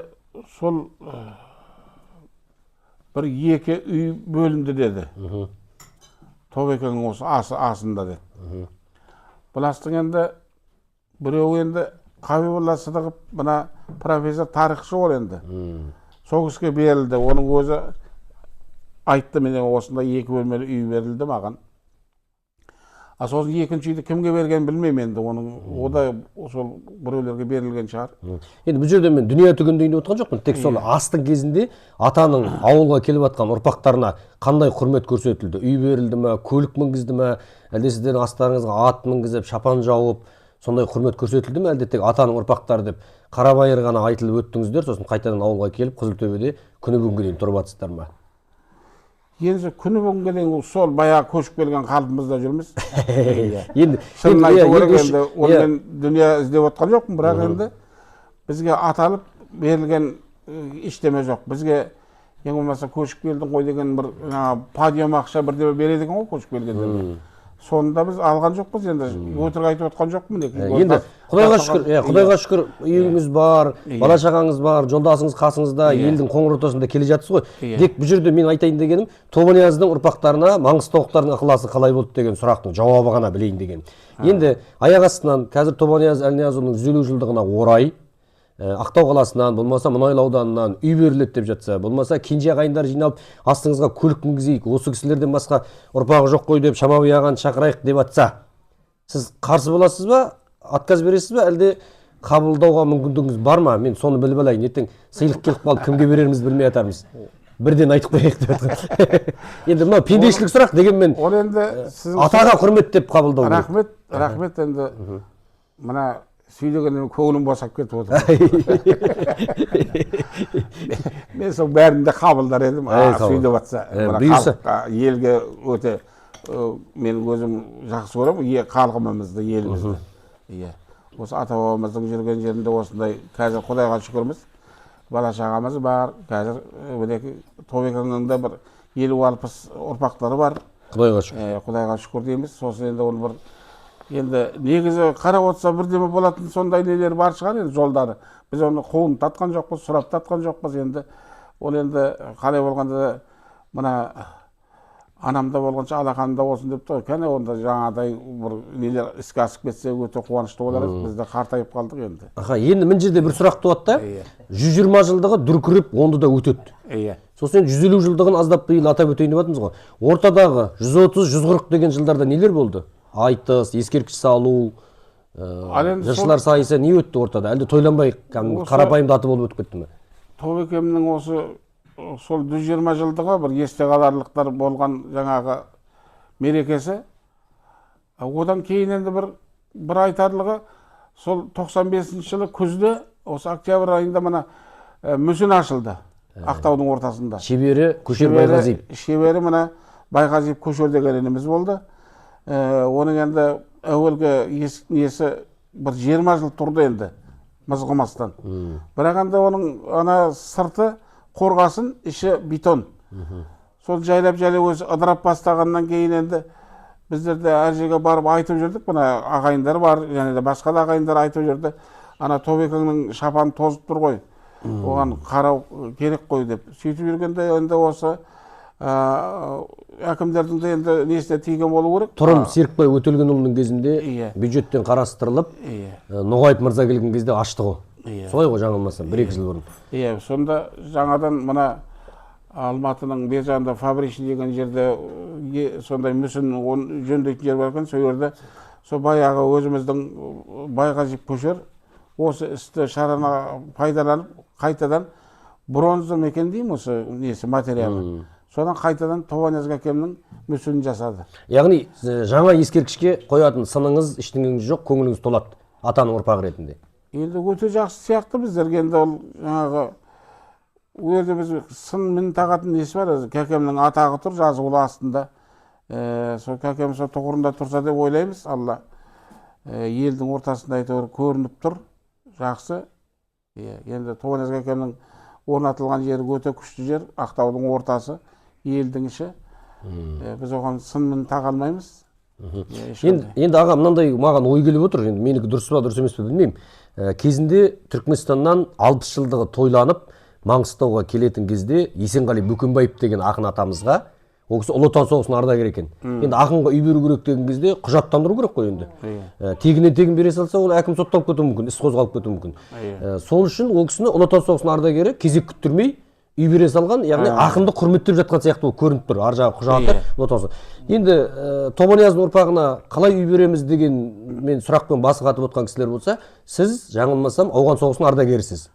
сол бір екі үй бөлінді деді. Тобекеңнің осы асында деді. Бұл астың енді біреуі енді Қабиболла Сыдықов, мына профессор, тарихшы ол енді. Сол кісіге берілді. Оның өзі айтты, міне осындай екі бөлмелі үй берілді маған. А сосын екінші үйді кімге бергенін білмеймін енді, оның о да сол біреулерге берілген шығар. Енді бұл жерде мен дүние түгендейін деп отқан жоқпын. Тек сол астың кезінде атаның ауылға келіп жатқан ұрпақтарына қандай құрмет көрсетілді? Үй берілді ме, көлік мінгізді ме, әлде сіздердің астарыңызға ат мінгізіп, шапан жауып, сондай құрмет көрсетілді ме, әлде тек атаның ұрпақтары деп қарабайыр ғана айтылып өттіңіздер, сосын қайтадан ауылға келіп Қызылтөбеде күні бүгінге дейін тұрып жатсыздар ма? Енді күні бүгінге дейін сол баяғы көшіп келген қалпымызда жүрміз. Енді шынын айту керек, енді онымен дүние іздеп отқан жоқпын, бірақ енді бізге аталып берілген ештеме жоқ. Бізге ең болмаса көшіп келдің ғой деген бір жаңағы подъем ақша бірдеме береді екен ғой көшіп келгенде. Соны да біз алған жоқпыз, енді өтірік айтып отқан жоқпын. Енді Құдайға шүкір, Құдайға шүкір, үйіңіз бар, бала шағаңыз бар, жолдасыңыз қасыңызда, елдің қоңыр ортасында келе жатсыз ғой. Тек бұл жерде мен айтайын дегенім, Тобанияздың ұрпақтарына маңғыстаулықтардың ықыласы қалай болды деген сұрақтың жауабы ғана білейін деген. Енді аяқ астынан қазір Тобанияз Әлниязұлының 150 жылдығына орай Ақтау қаласынан, болмаса Мұнайлы ауданынан үй беріледі деп жатса, болмаса кенже ағайындар жиналып астыңызға көлік мінгізейік, осы кісілерден басқа ұрпағы жоқ қой деп Шамаби ағаны шақырайық деп жатса, сіз қарсы боласыз ба, отказ бересіз ба, әлде қабылдауға мүмкіндігіңіз бар ма? Мен соны біліп алайын, ертең сыйлық келіп қалып кімге берерімізді білмей жатармыз. Бірден айтып қояйық деп жатқан. Енді мынау пендешілік сұрақ дегенмен, ол енді сіздің атаға құрмет деп қабылдау керек. Рахмет, рахмет, енді мына сөйлегеннен көңілім босап кетіп отыр. Мен сол бәрін де қабылдар едім, сөйлеп жатса. Бұйырса. Елге өте мен өзім жақсы көремін халқымызды, елімізді. Иә. Осы ата бабамыздың жүрген жерінде осындай қазір Құдайға шүкірміз. Бала шағамыз бар. Қазір мінекей Тобекеңнің де бір 50-60 ұрпақтары бар. Құдайға шүкір. Құдайға шүкір дейміз. Сосын енді ол бір енді негізі қарап отырса бірдеме болатын сондай нелер бар шығар енді, жолдары. Біз оны қуын татқан жоқпыз, сұрап татқан жоқпыз енді. Ол енді қалай болғанда да мына анамда болғанша алақанымда болсын деп тұр. Кәне онда жаңағыдай бір нелер іске асып кетсе өте қуанышты болар едік. Біз де қартайып қалдық енді. Аха, енді мына жерде бір сұрақ туады да. 120 жылдығы дүркіреп онды да өтеді. Сосын 150 жылдығын аздап биыл атап өтейін деп жатырмыз ғой. Ортадағы 130-140 деген жылдарда нелер болды? Айтыс, ескерткіш салу, жыршылар сайысы не өтті ортада? Әлде тойланбай қарапайым даты болып өтіп кетті ме? Тобекемнің осы сол 120 жылдығы бір есте қаларлықтар болған жаңағы мерекесі. Одан кейін енді бір айтарлығы сол 95 жылы күзде, осы октябрь айында мына мүсін ашылды Ақтаудың ортасында. Шебері Көшер Байғазиев. Шебері мына Байғазиев Көшер деген ініміз болды. Оның енді әуелгі несі бір 20 жыл тұрды енді мызғымастан. Бірақ енді оның ана сырты қорғасын, іші бетон. Сол жайлап жайлап өзі ыдырап бастағаннан кейін енді біздер де әр жерге барып айтып жүрдік. Мына ағайындар бар, және де басқа да ағайындар айтып жүрді. Ана Тобекеңнің шапаны тозып тұр ғой, оған қарау керек қой деп. Сөйтіп жүргенде енді осы әкімдердің де енді несіне тиген болу керек. Тұрым Серікбай Өтелгенұлының кезінде бюджеттен қарастырылып, Ноғаев мырза келген кезде ашты ғой. Солай ғой, жаңылмасам, 1-2 жыл бұрын. Иә, сонда жаңадан мына Алматының бер жағында Фабричный деген жерде сондай мүсін жөндейтін жер бар екен, сол жерде сол баяғы өзіміздің Байғазиев Көшер осы істі шараны пайдаланып қайтадан бронза ма екен деймін осы несі материалы. Содан қайтадан Тобанияз әкемнің мүсінін жасады. Яғни жаңа ескерткішке қоятын сыныңыз, ештеңеңіз жоқ, көңіліңіз толады атаның ұрпағы ретінде. Енді өте жақсы сияқты біздерге енді ол жаңағы ол жерде біз сын мін тағатын несі бар, кәкемнің атағы тұр жазулы астында. Сол кәкем сол тұғырында тұрса деп ойлаймыз. Алла елдің ортасында әйтеуір көрініп тұр, жақсы. Енді Тобанияз кәкемнің орнатылған жері өте күшті жер, Ақтаудың ортасы, елдің іші. Біз оған сын мін таға алмаймыз. Енді аға, мынандай маған ой келіп отыр, енді менікі дұрыс па дұрыс емес пе білмеймін. Кезінде Түркменстаннан 60 жылдығы тойланып Маңғыстауға келетін кезде Есенғали Бөкенбаев деген ақын атамызға, ол кісі Ұлы Отан соғысының ардагері екен. Енді ақынға үй беру керек деген кезде құжаттандыру керек қой енді. Тегіннен тегін бере салса, ол әкім сотталып кетуі мүмкін, іс қозғалып кетуі мүмкін. Сол үшін ол кісіні Ұлы Отан соғысының ардагері кезек күттірмей үй бере салған, яғни ақынды құрметтеп жатқан сияқты болып көрініп тұр. Ар жағы құжаты Ұлы Отан соғысы. Енді Тобанияздың ұрпағына қалай үй береміз деген мен сұрақпен басы қатып отқан кісілер болса, сіз жаңылмасам Ауған соғысының ардагерісіз.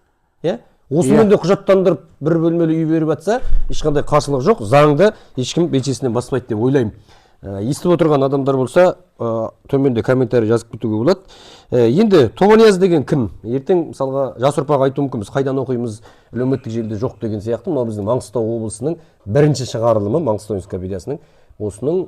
Иә? Осымен де құжаттандырып бір бөлмелі үй беріп жатса, ешқандай қарсылық жоқ, заңды ешкім белшесінен баспайды деп ойлаймын. Естіп отырған адамдар болса, төменде комментарий жазып кетуге болады. Енді Тобанияз деген кім? Ертең мысалға жас ұрпақ айтуы мүмкін, біз қайдан оқимыз, әлеуметтік желіде жоқ деген сияқты. Мынау біздің Маңғыстау облысының бірінші шығарылымы, Маңғыстау энциклопедиясының. Осының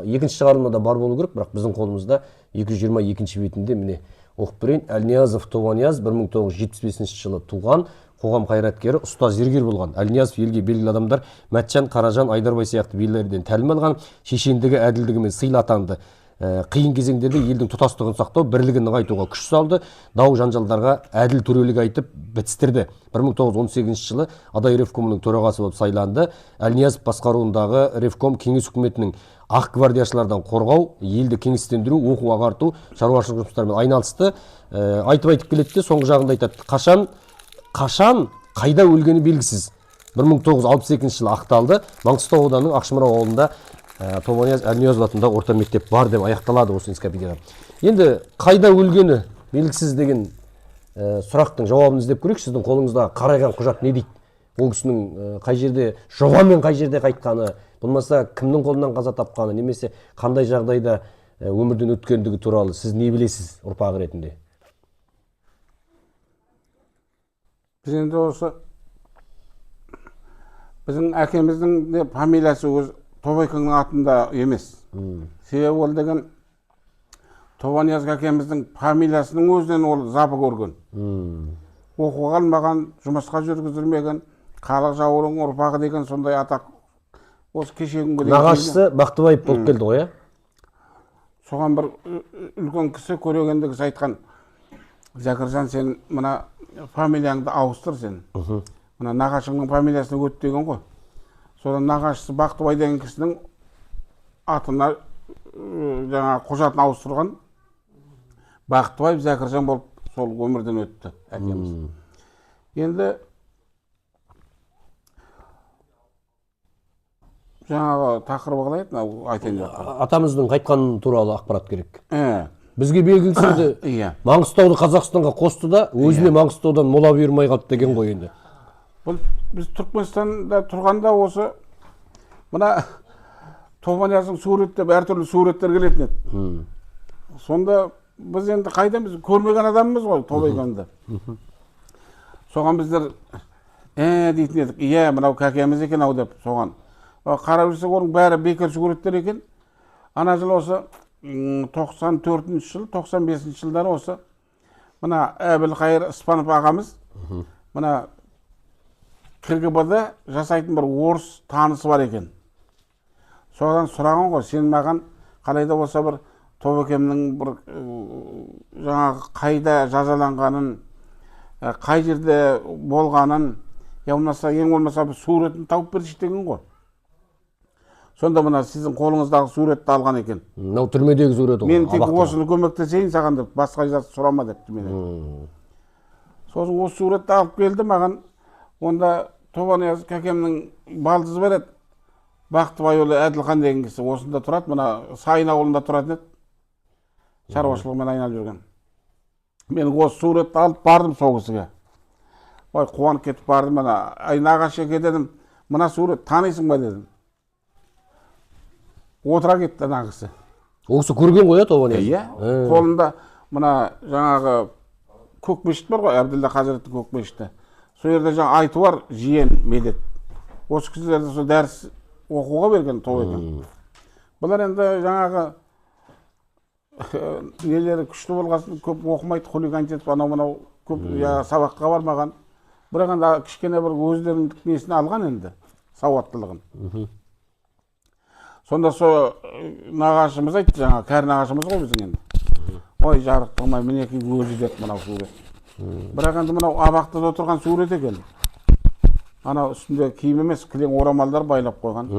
екінші шығарылымы да бар болу керек, бірақ біздің қолымызда 222 бетінде міне оқып берейін. Әлниязов Тобанияз 1975 жылы туған, қоғам қайраткері, ұстаз зергер болған. Әлниязов елге белгілі адамдар Мәтжан, Қаражан, Айдарбай сияқты билерден тәлім алған, шешендігі, әділдігімен сыйлы атанды. Қиын кезеңдерде елдің тұтастығын сақтау, бірлігін нығайтуға күш салды, дау жанжалдарға әділ төрелік айтып бітістірді. 1918 жылы Адай ревкомының төрағасы болып сайланды. Әлниязов басқаруындағы ревком кеңес үкіметінің ақ гвардияшылардан қорғау, елді кеңестендіру, оқу ағарту, шаруашылық жұмыстарымен айналысты. Айтып келеді де, соңғы жағында айтады, қашан, қайда өлгені белгісіз. 1962 жылы ақталды. Маңғыстау ауданының Ақшымырау ауылында Тобанияз Әлниязов атындағы орта мектеп бар деп аяқталады осы энциклопедияда. Енді қайда өлгені белгісіз деген сұрақтың жауабын іздеп көрейік. Сіздің қолыңыздағы қарайған құжат не дейді? Ол кісінің қай жерде, жобамен қай жерде қайтқаны, болмаса кімнің қолынан қаза тапқаны, немесе қандай жағдайда өмірден өткендігі туралы сіз не білесіз ұрпағы ретінде? Біз енді осы біздің әкеміздің де фамилиясы өз Тобайкеңнің атында емес. Себебі ол деген Тобанияз әкеміздің фамилиясының өзінен ол запы көрген. Оқуға алмаған, жұмысқа жүргізілмеген, халық жауының ұрпағы деген сондай атақ осы кешегі күнге дейін. Нағашысы Бақтыбаев болып келді ғой, иә? Соған бір үлкен кісі, көрегенді кісі айтқан: Зәкіржан, сен мына фамилияңды ауыстыр сен. Мына нағашыңның фамилиясына өт деген ғой. Содан нағашысы Бақтыбай деген кісінің атына жаңа құжатын ауыстырған, Бақтыбаев Зәкіржан болып сол өмірден өтті әкеміз. Енді жаңағы тақырыбы қалай еді, мынау айтайын деп жатқан? Атамыздың қайтқаны туралы ақпарат керек. Бізге белгілісі Иә. Маңғыстауды Қазақстанға қосты да, өзіне Маңғыстаудан мола бұйырмай қалды деген ғой енді. Бұл біз Түркменстанда тұрғанда осы мына Тобанияздың суреттеп әртүрлі суреттер келетін еді. Сонда біз енді қайдан, біз көрмеген адамбыз ғой Тобекеңді. Соған біздер дейтін едік, иә, мынау кәкеміз екен ау деп соған. Қарап жүрсек, оның бәрі бекер суреттер екен. Ана жылы осы 94 жыл, 95 жылдары осы мына Әбілқайыр Ыспанов ағамыз мына КГБ-да жасайтын бір орыс танысы бар екен. Содан сұраған ғой, сен маған қалай да болса бір Тобекемнің бір жаңағы қайда жазаланғанын, қай жерде болғанын, я болмаса ең болмаса бір суретін тауып берші деген ғой. Сонда мына сіздің қолыңыздағы суретті алған екен. Мынау түрмедегі сурет ғой. Мен тек абақтыда. Осыны көмектесейін саған деп, басқа зат сұрама депті менен. Сосын осы суретті алып келді маған. Онда Тобанияз кәкемнің балдызы бар еді, Бақтыбайұлы Әділхан деген кісі, осында тұрады, мына Сайын ауылында тұратын еді, шаруашылығымен айналып жүрген. Мен осы суретті алып бардым сол кісіге. Ой, қуанып кетіп бардым. Ана, ай, нағашы әке, дедім, мына сурет танисың ба, дедім. Отыра кетті ана кісі. Ол кісі көрген ғой, иә, Тобанияз? Иә, қолында мына жаңағы көк мешіт бар ғой, Әбділда хазіреттің көк мешіті, сол жерде жаңа Айтуар жиен Медет, осы кісілерді сол дәріс оқуға берген Тобекен. Бұлар енді жаңағы нелері күшті болғасын, көп оқымайды, хулиган етіп, анау мынау көп, я сабаққа бармаған. Бірақ енді кішкене бір өздерінің несін алған енді, сауаттылығын. Сонда сол нағашымыз айтты, жаңағы кәрі нағашымыз ғой біздің енді: ой, жарықтығым ай, мінекей өзі деді мынау сурет. Бірақ енді мынау абақтыда отырған сурет екен. Анау үстінде киім емес, кілең орамалдар байлап қойған.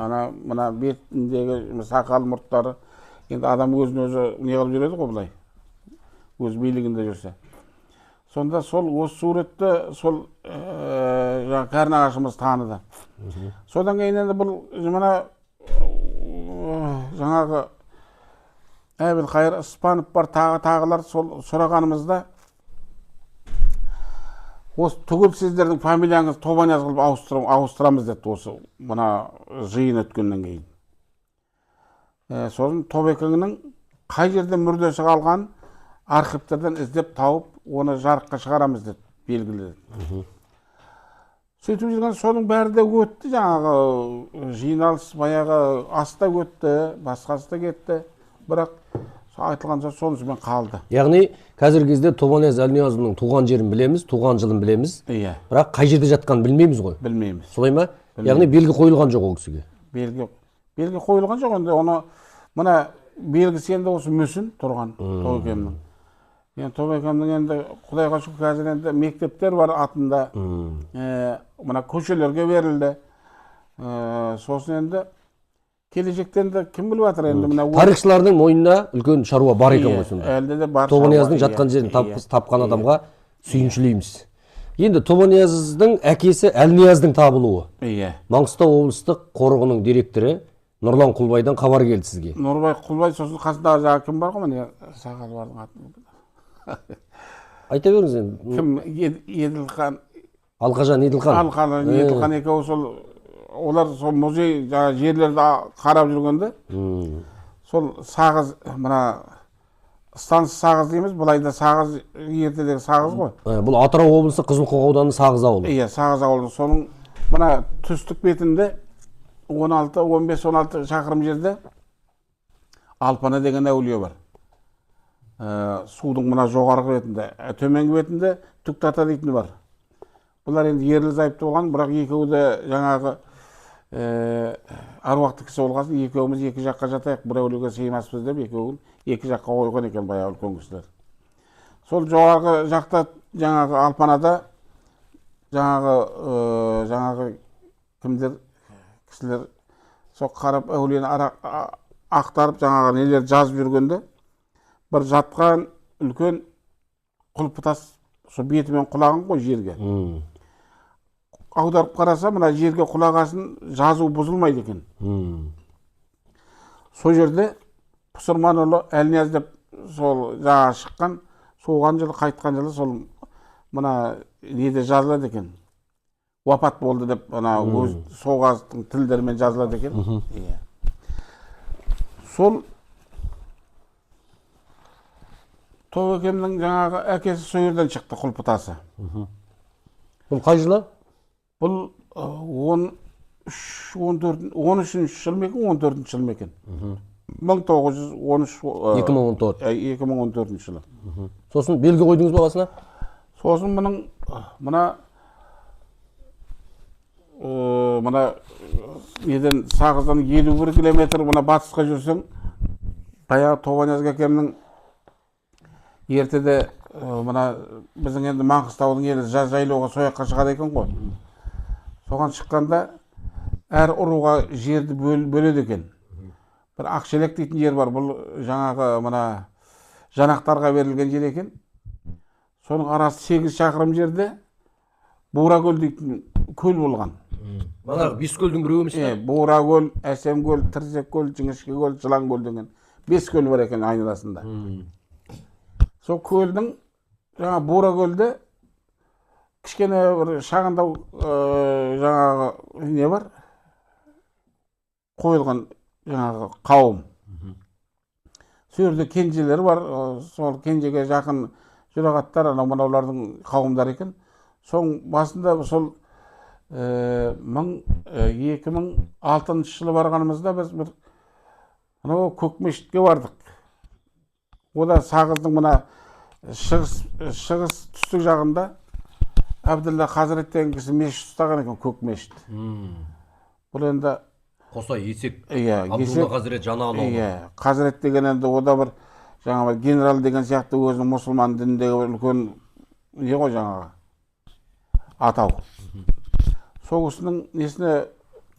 Ана мына бетіндегі сақал мұрттары, енді адам өзін өзі не қылып жүреді ғой былай, өз билігінде жүрсе. Сонда сол осы суретті сол жаңағы кәрі нағашымыз таныды. Содан кейін енді бұл мына жаңағы Әбілқайыр Ыспанов бар, тағы тағылар, сол сұрағанымызда осы түгел сіздердің фамилияңызды Тобанияз қылып ауыстырамыз деді осы мына жиын өткеннен кейін. Сосын Тобекеңнің қай жерде мүрдесі қалғанын архивтерден іздеп тауып, оны жарыққа шығарамыз деді, белгіледі. Сөйтіп жүрген, соның бәрі де өтті, жаңағы жиналыс баяғы ас та өтті, басқасы да кетті, бірақ айтылған сөз сонысымен қалды. Яғни қазіргі кезде Тобанияз Әлниязұлының туған жерін білеміз, туған жылын білеміз, иә, бірақ қай жерде жатқанын білмейміз ғой. Білмейміз. Солай ма? Яғни белгі қойылған жоқ ол кісіге. Белгі қойылған жоқ. Енді оны мына белгісі енді осы мүсін тұрған Тобекемнің. Енді Тобекемнің енді, құдайға шүкір, қазір енді мектептер бар атында, мына көшелерге берілді. Сосын енді келешекте енді кім біліп жатыр енді мына Тарихшылардың мойнына үлкен шаруа бар екен ғой сонда. Әлде де бар. Тобанияздың шаруа, жатқан жерін тапқан адамға сүйіншілейміз. Енді Тобанияздың әкесі Әлнияздың табылуы. Маңғыстау облыстық қорығының директоры Нұрлан Құлбайдан хабар келді сізге. Нұрбай Құлбай, сосын қасындағы жаңағы кім бар ғой, міне, сақалы бардың аты. Айта беріңіз енді. Кім? Еділхан. Алқажан Еділхан. Алқажан Еділхан екеуі сол, олар сол музей жаңағы жерлерді қарап жүргенде сол Сағыз, мына станция Сағыз дейміз, былай да Сағыз, ертедегі Сағыз ғой. Бұл Атырау облысы, Қызылқоға ауданы, Сағыз ауылы. Иә, Сағыз ауылы. Соның мына түстік бетінде 16, 15-16 шақырым жерде Алпана деген әулие бар. Судың мына жоғарғы бетінде, төменгі бетінде Түктата дейтіні бар. Бұлар енді ерлі зайыпты болған, бірақ екеуі де жаңағы аруақты кісі болған соң, екеуміз екі жаққа жатайық, бір әулиеге сыймаспыз деп, екеуін екі жаққа қойған екен баяғы үлкен кісілер. Сол жоғарғы жақта, жаңағы Алпанада жаңағы кімдер кісілер сол қарап, әулиені ақтарып, жаңағы нелер жазып жүргенде, бір жатқан үлкен құлпытас сол бетімен құлаған ғой жерге. Аударып қараса, мына жерге құлағасын жазу бұзылмайды екен. Сол жерде Пұсырманұлы Әлнияз деп сол жаңағы шыққан, соған жылы, қайтқан жылы сол мына неде жазылады екен, уапат болды деп, ана өз соғастың тілдерімен жазылады екен. Иә, сол. Тобекемнің жаңағы әкесі сол жерден шықты, құлпытасы. Бұл қай жылы? Бұл 13, 14, 13-ші жыл ма екен, 14-ші жыл ма екен? 1913. 2014. 2014 жылы. Сосын белгі қойдыңыз ба басына? Сосын мұның мына мына неден, Сағыздан 51 километр мына батысқа жүрсең, баяғы Тобанияз әкемнің ертеде мына біздің енді Маңғыстаудың елі жаз жайлауға сол жаққа шығады екен ғой. Соған шыққанда әр ұруға жерді бөледі екен. Бір Ақшелек дейтін жер бар, бұл жаңағы мына жанақтарға берілген жер екен. Соның арасы 8 шақырым жерде Буракөл дейтін көл болған. Манағы бес көлдің біреуі емес пе? Буракөл, Әсемкөл, Тірсеккөл, Жіңішкекөл, Жыланкөл деген 5 көл бар екен айналасында. Сол көлдің жаңа Буракөлде кішкене бір шағындау жаңағы не бар, қойылған жаңағы қауым. Сол жерде кенжелер бар, сол кенжеге жақын жұрағаттар, анау мынаулардың қауымдары екен. Соның басында сол 2006 жылы барғанымызда біз бір анау Көкмешітке бардық. О да Сағыздың мына шығыс түстік жағында Әбділда Хазірет деген кісі мешіт ұстаған екен, Көк мешіт. Бұл енді Қосай, Есек, иә, Абдулла Есек Хазірет Жаналұлы. Иә, Хазірет деген енді о да бір жаңағы бір генерал деген сияқты, өзінің мұсылман дініндегі бір үлкен не ғой жаңағы атау. Сол кісінің несіне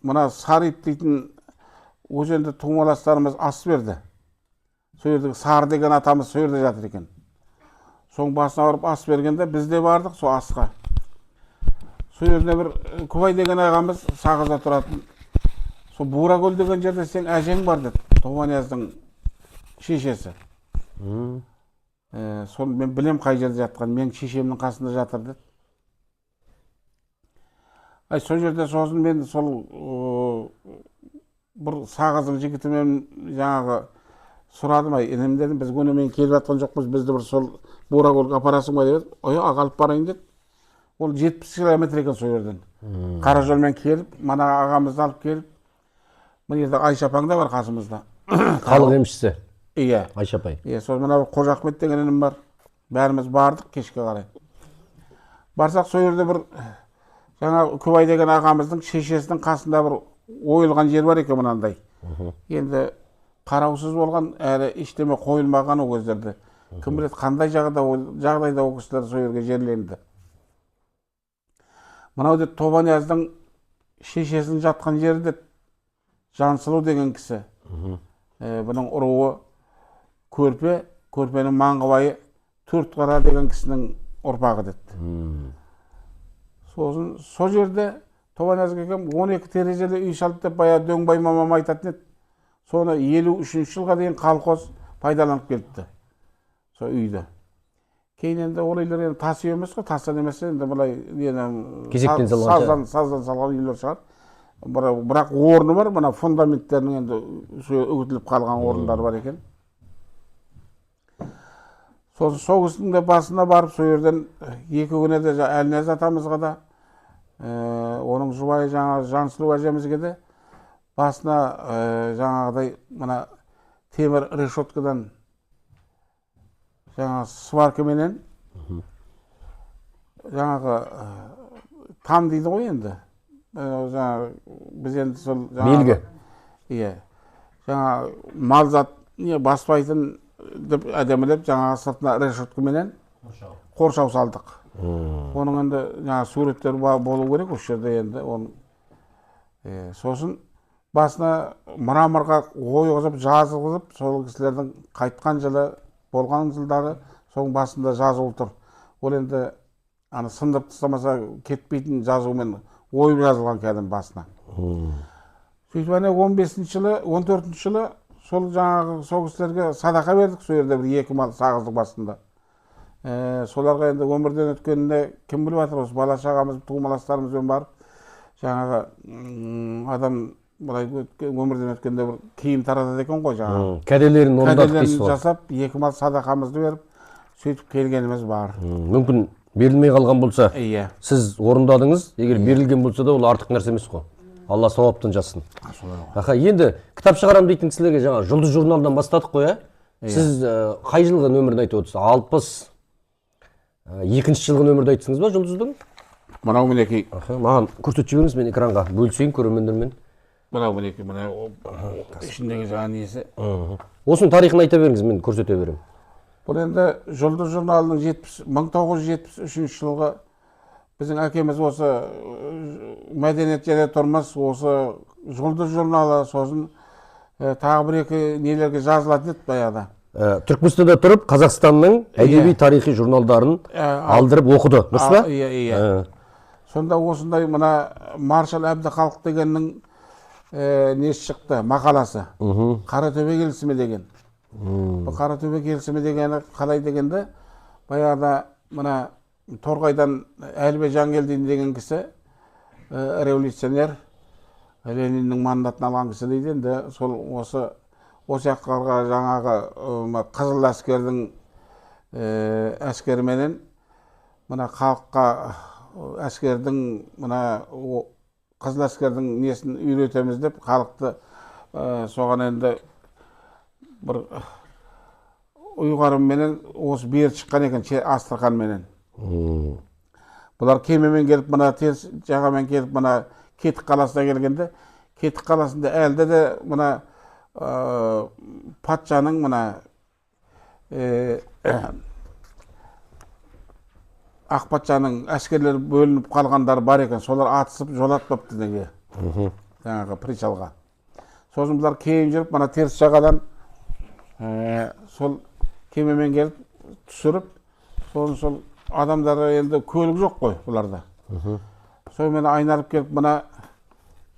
мына Сарит дейтін өзенді тумаластарымыз ас берді. Сол жердегі Сары деген атамыз сол жерде жатыр екен. Соның басына барып ас бергенде біз де бардық сол асқа. Сол жерде бір Күбай деген ағамыз Сағызда тұратын. Сол Буракөл деген жерде сен әжең бар деді. Тобанияздың шешесі. Сол мен білем қай жерде жатқан, мен шешемнің қасында жатыр деді. Ай, сол жерде сосын мен сол бір Сағыздың жігітімен жаңағы сұрадым, ай інім дедім, біз көне келіп жатқан жоқпыз, бізді бір сол Буракөлге апарасың ба деп еді. Ой, аға алып барайын деді. Ол 70 километр екен сол жерден. Қара жолмен келіп, мана ағамызды алып келіп, мына жерде Айша апаң да бар қасымызда. Халық емшісі Иә. Айша апай. Иә, сол мына Қожа Ахмет деген інім бар. Бәріміз бардық кешке қарай. Барсақ сол жерде бір жаңа Күбай деген ағамыздың шешесінің қасында бір ойылған жер бар екен мынандай. Енді қараусыз болған, әрі ештеме қойылмаған ол кездерде. Кім біледі қандай жағдайда ол кісілер сол жерге жерленді. Мынау деді Тобанияздың шешесінің жатқан жері деді. Жансұлу деген кісі. Бұның ұруы Көрпе, Көрпенің Маңғыбайы Төртқара деген кісінің ұрпағы деді. Сосын сол жерде Тобанияз әкем 12 терезелі үй салды деп баяғы Дөңбай мамам айтатын еді. Соны 53 жылға дейін колхоз пайдаланып келіпті. Сол үйді. Кейін енді ол үйлер енді тас үй емес қой, тастан емес, енді былай нені Кезектен салған саздан салған үйлер шығар. Бірақ орны бар, мына фундаменттерінің енді үгітіліп қалған орындары бар екен. Сосын сол кісінің де басына барып, сол жерден 2 күні де Әлнияз атамызға да, оның жұбайы жаңа Жансұлу әжемізге де басына жаңағыдай мына темір решеткадан жаңа сваркаменен жаңағы там дейді ғой енді. Жаңағы біз енді сол жаңағы Белгі. Иә. Жаңа мал зат не баспайтын деп әдемілеп жаңағы сыртына решеткаменен қоршау салдық. Оның енді жаңа суреттері болу керек осы жерде енді оның. Сосын басына мраморға ойғызып, жазғызып, сол кісілердің қайтқан жылы, болған жылдары соның басында жазулы тұр. Ол енді аны сындырып тастамаса кетпейтін жазумен ойып жазылған кәдімгі басына. Сөйтіп ана 15 жылы, 14 жылы сол жаңағы сол кісілерге садақа бердік, сол жерде бір 2 мал Сағыздың басында. Соларға енді өмірден өткеніне кім біліп жатыр, осы бала шағамыз, тумаластарымызбен барып жаңағы адам былай өмірден өткенде бір киім таратады екен ғой жаңағы. Кәделерін орындадық Кәделерін дейсіз ғой. жасап, 2 мал садақамызды беріп, Сөйтіп келгеніміз бар. Мүмкін берілмей қалған болса, Иә. сіз орындадыңыз. Егер берілген болса да, ол артық нәрсе емес қой. Алла сауаптан жазсын. Солай ғой. Аха, енді кітап шығарам дейтін кісілерге жаңа Жұлдыз журналынан бастадық қой, иә? Сіз қай жылғы нөмірін айтып отырсыз? 62-ші жылғы нөмірді айтсыңыз ба Жұлдыздың? Мынау, мінекей. Аха, маған көрсетіп жіберіңіз, мен экранға бөлісейін көрермендермен. Мынау, мінекей, мына ішіндегі жаңа несі. Осының тарихын айта беріңіз, мен көрсете беремін. Бұл енді Жұлдыз журналының 1973 жылғы. Біздің әкеміз осы «Мәдениет және тұрмыс», осы Жұлдыз журналы, сосын тағы бір екі нелерге жазылатын еді баяғыда. Түркменстанда тұрып, Қазақстанның әдеби, тарихи журналдарын алдырып оқыды, дұрыс па? Иә. Сонда осындай мына маршал Әбдіхалық дегеннің несі шықты, мақаласы, «Қаратөбе келісімі» деген. Бұл Қаратөбе келісімі дегені қалай дегенде, баяғыда мына Торғайдан Әлібек Жангелдин деген кісі, революционер, Лениннің мандатын алған кісі дейді. Енді сол осы жақтарға жаңағы мына қызыл әскердің әскеріменен мына халыққа әскердің мына қызыл әскердің несін үйретеміз деп халықты, соған енді бір ұйғарымменен осы бері шыққан екен Астраханменен. Бұлар кемемен келіп, мына теріс жағамен келіп, мына Кетік қаласына келгенде, Кетік қаласында әлде де мына патшаның мына ақ патшаның әскерлері бөлініп қалғандары бар екен. Солар атысып жолатпапты неге, жаңағы причалға. Сосын бұлар кейін жүріп, мына теріс жағадан сол кемемен келіп түсіріп, сосын сол адамдар, енді көлік жоқ қой бұларда, сонымен айналып келіп, мына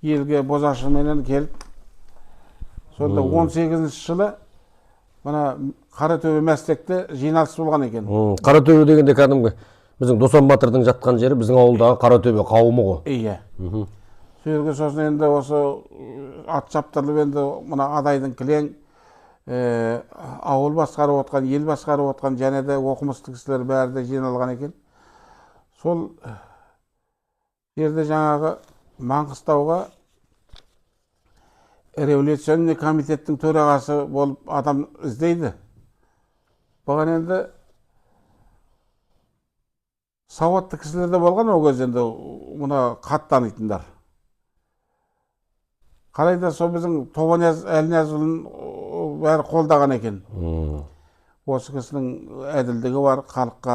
елге Бозашыменен келіп, сонда 18-жылы мына Қаратөбе Мәстекте жиналыс болған екен. Қаратөбе дегенде кәдімгі біздің Досан батырдың жатқан жері, біздің ауылдағы Қаратөбе қауымы ғой. Иә, сол жерге сосын енді осы ат шаптырылып, енді мына Адайдың кілең ауыл басқарып отқан, ел басқарып отқан және де оқымысты кісілер бәрі де жиналған екен. Сол жерде жаңағы Маңғыстауға революционный комитеттің төрағасы болып адам іздейді. Бұған енді сауатты кісілер де болған ол кезде, енді мына хат танитындар. Қалай да сол біздің Тобанияз Әлниязұлын бәрі қолдаған екен. Осы кісінің әділдігі бар, халыққа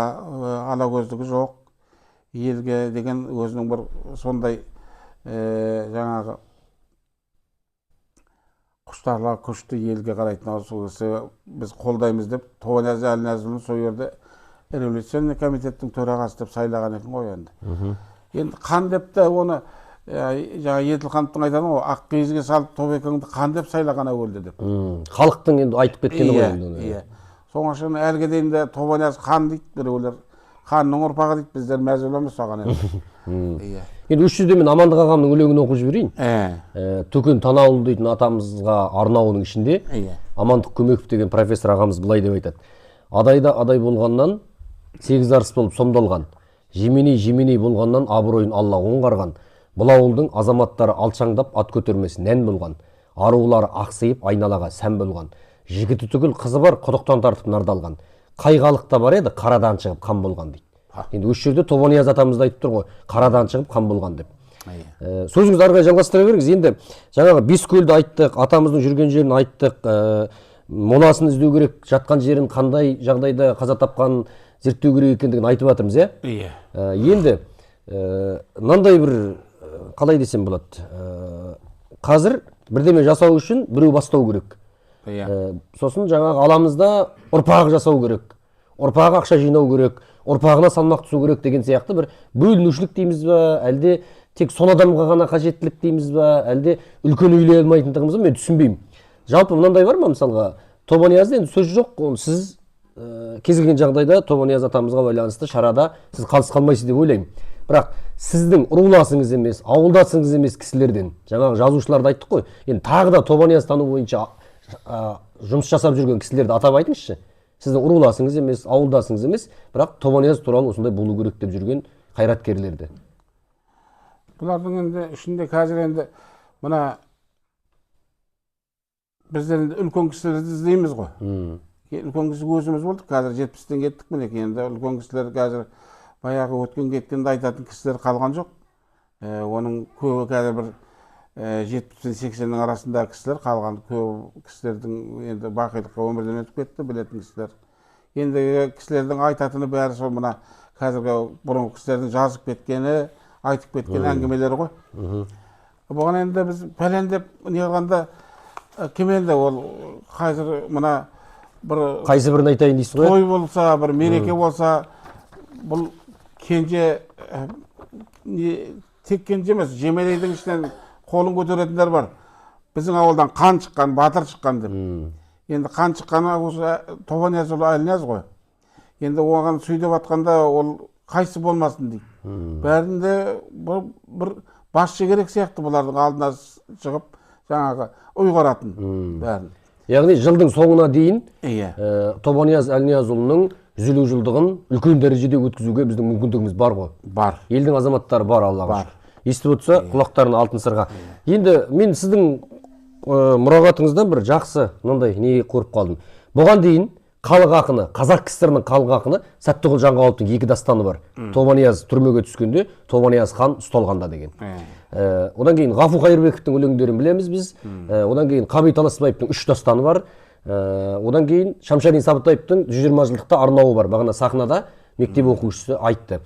алакөздігі жоқ, елге деген өзінің бір сондай жаңағы құштарлығы күшті, елге қарайтын осы кісі, біз қолдаймыз деп Тобанияз Әлниязұлын сол жерде революционный комитеттің төрағасы деп сайлаған екен ғой енді. Енді хан деп те оны жаңа Еділхановтың айтады ғой, ақ киізге салып Тобекеңді хан деп сайлаған әуелде деп. Халықтың енді айтып кеткені ғой енді оны. Иә, соның үшін әліге дейін де Тобанияз хан дейді біреулер, ханның ұрпағы дейді. Біздер мәз боламыз соған енді, иә. Енді осы жерде мен Амандық ағамның өлеңін оқып жіберейін. Төкен Танаұлы дейтін атамызға арнауының ішінде Амандық Көмеков деген профессор ағамыз былай деп айтады: «Адайда адай болғаннан, сегіз арыс болып сомдалған, Жеменей Жеменей болғаннан, абыройын Алла оңғарған. Бұл ауылдың азаматтары алшаңдап, ат көтермес нән болған, арулары ақсиып, айналаға сән болған. Жігіті түгіл, қызы бар, құдықтан тартып нарды алған. Қай халықта бар еді қарадан шығып хан болған?» – дейді. Енді осы жерде Тобанияз атамыз да айтып тұр ғой, қарадан шығып хан болған деп. Сөзіңізді ары қарай жалғастыра беріңіз. Енді жаңағы Бес көлді айттық, атамыздың жүрген жерін айттық, моласын іздеу керек, жатқан жерін, қандай жағдайда қаза тапқанын зерттеу керек екендігін айтып жатырмыз, иә? Иә. Енді мынандай бір қалай десем болады, қазір бірдеме жасау үшін біреу бастау керек. Сосын жаңағы аламыз да, ұрпағы жасау керек, ұрпағы ақша жинау керек, ұрпағына салмақ түсу керек деген сияқты бір бөлінушілік дейміз ба, әлде тек сол адамға ғана қажеттілік дейміз ба, әлде үлкен үйлей алмайтындығымыз ба, мен түсінбеймін. Жалпы мынандай бар ма? Мысалға, Тобаниязды енді сөз жоқ, оны сіз кез келген жағдайда Тобанияз атамызға байланысты шарада сіз қалыс қалмайсыз деп ойлаймын. Бірақ сіздің руласыңыз емес, ауылдасыңыз емес кісілерден, жаңағы жазушыларды айттық қой, енді тағы да Тобанияз тану бойынша жұмыс жасап жүрген кісілерді атап айтыңызшы. Сіздің руласыңыз емес, ауылдасыңыз емес, бірақ Тобанияз туралы осындай болу керек деп жүрген қайраткерлерді. Бұлардың енді ішінде қазір енді мына біздер енді үлкен кісілерді іздейміз ғой. Үлкен кісі өзіміз болдық, қазір 70-тен кеттік мінекей. Енді үлкен кісілер қазір баяғы өткен кеткенді айтатын кісілер қалған жоқ. Оның көбі қазір бір 70 пен 80-нің арасындағы кісілер қалған. Көбі кісілердің енді бақилыққа өмірден өтіп кетті, білетін кісілер. Ендігі кісілердің айтатыны бәрі сол мына қазіргі бұрынғы кісілердің жазып кеткені, айтып кеткен әңгімелері ғой. Бұған енді біз пәлен деп не қылғанда, кім енді ол қазір мына бір қайсы бірін айтайын дейсіз ғой? Той болса, бір мереке болса, бұл кенже тек кенже емес, жемелейдің ішінен қолын көтеретіндер бар. Біздің ауылдан қан шыққан, батыр шыққан деп. Енді қан шыққаны осы Тобанияз ұлы Әлнияз ғой. Енді оған сөйлеп жатқанда ол қайсы болмасын дейді. Бәрінде бір басшы керек сияқты, бұлардың алдына шығып жаңағы ұйғаратын бәрін. Яғни жылдың соңына дейін Иә. Тобанияз Әлниязұлының 150 жылдығын үлкен дәрежеде өткізуге біздің мүмкіндігіміз бар ғой. Бар. Елдің азаматтары бар, Аллаға Бар. шүкір. Естіп отырса, құлақтарына алтын сырға. Енді мен сіздің мұрағатыңыздан бір жақсы мынандай не көріп қалдым. Бұған дейін халық ақыны, қазақ КСР-ның халық ақыны Сәттіғұл Жаңғаловтың екі дастаны бар. Тобанияз түрмеге түскенде, Тобанияз хан ұсталғанда деген. Одан кейін Ғафу Қайырбековтің өлеңдерін білеміз біз. Одан кейін Қаби Таласбаевтың 3 дастаны бар. Одан кейін Шамшарин Сабытаевтың 120 жылдықта арнауы бар. Бағана сахнада мектеп оқушысы айтты.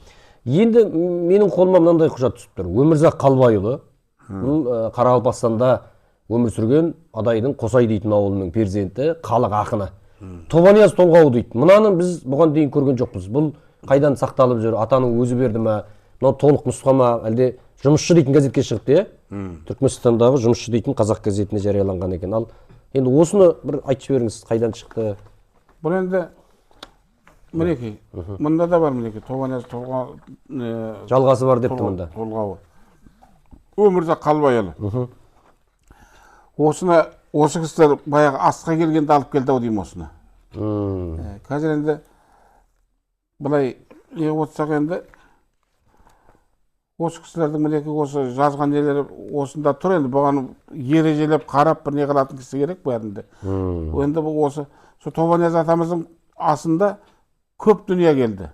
Енді менің қолыма мынандай құжат түсіп тұр. Өмірзақ Қалбайұлы, бұл Қарақалпақстанда өмір сүрген Адайдың Қосай дейтін ауылының перзенті, халық ақыны. Тобанияз толғауы дейді. Мынаны біз бұған дейін көрген жоқпыз. Бұл қайдан сақталып жүр? Атаның өзі берді ме? Мынау толық нұсқа ма? Әлде Жұмысшы дейтін газетке шығыпты, иә? Түркменстандағы Жұмысшы дейтін қазақ газетіне жарияланған екен. Ал енді осыны бір айтып жіберіңіз, қайдан шықты? Бұл енді мінекей, мында да бар мінекей, Тобанияз толғау, жалғасы бар депті мында. Толғауы. Өмірзақ Қалбайұлы. Осыны осы кісілер баяғы асқа келгенде алып келді ау деймін осыны. Қазір енді былай не отырсақ, енді осы кісілердің мінекей осы жазған нелері осында тұр. Енді бұған ережелеп қарап бір не қылатын кісі керек бәрінде. Енді бұл осы сол Тобанияз атамыздың асында көп дүние келді.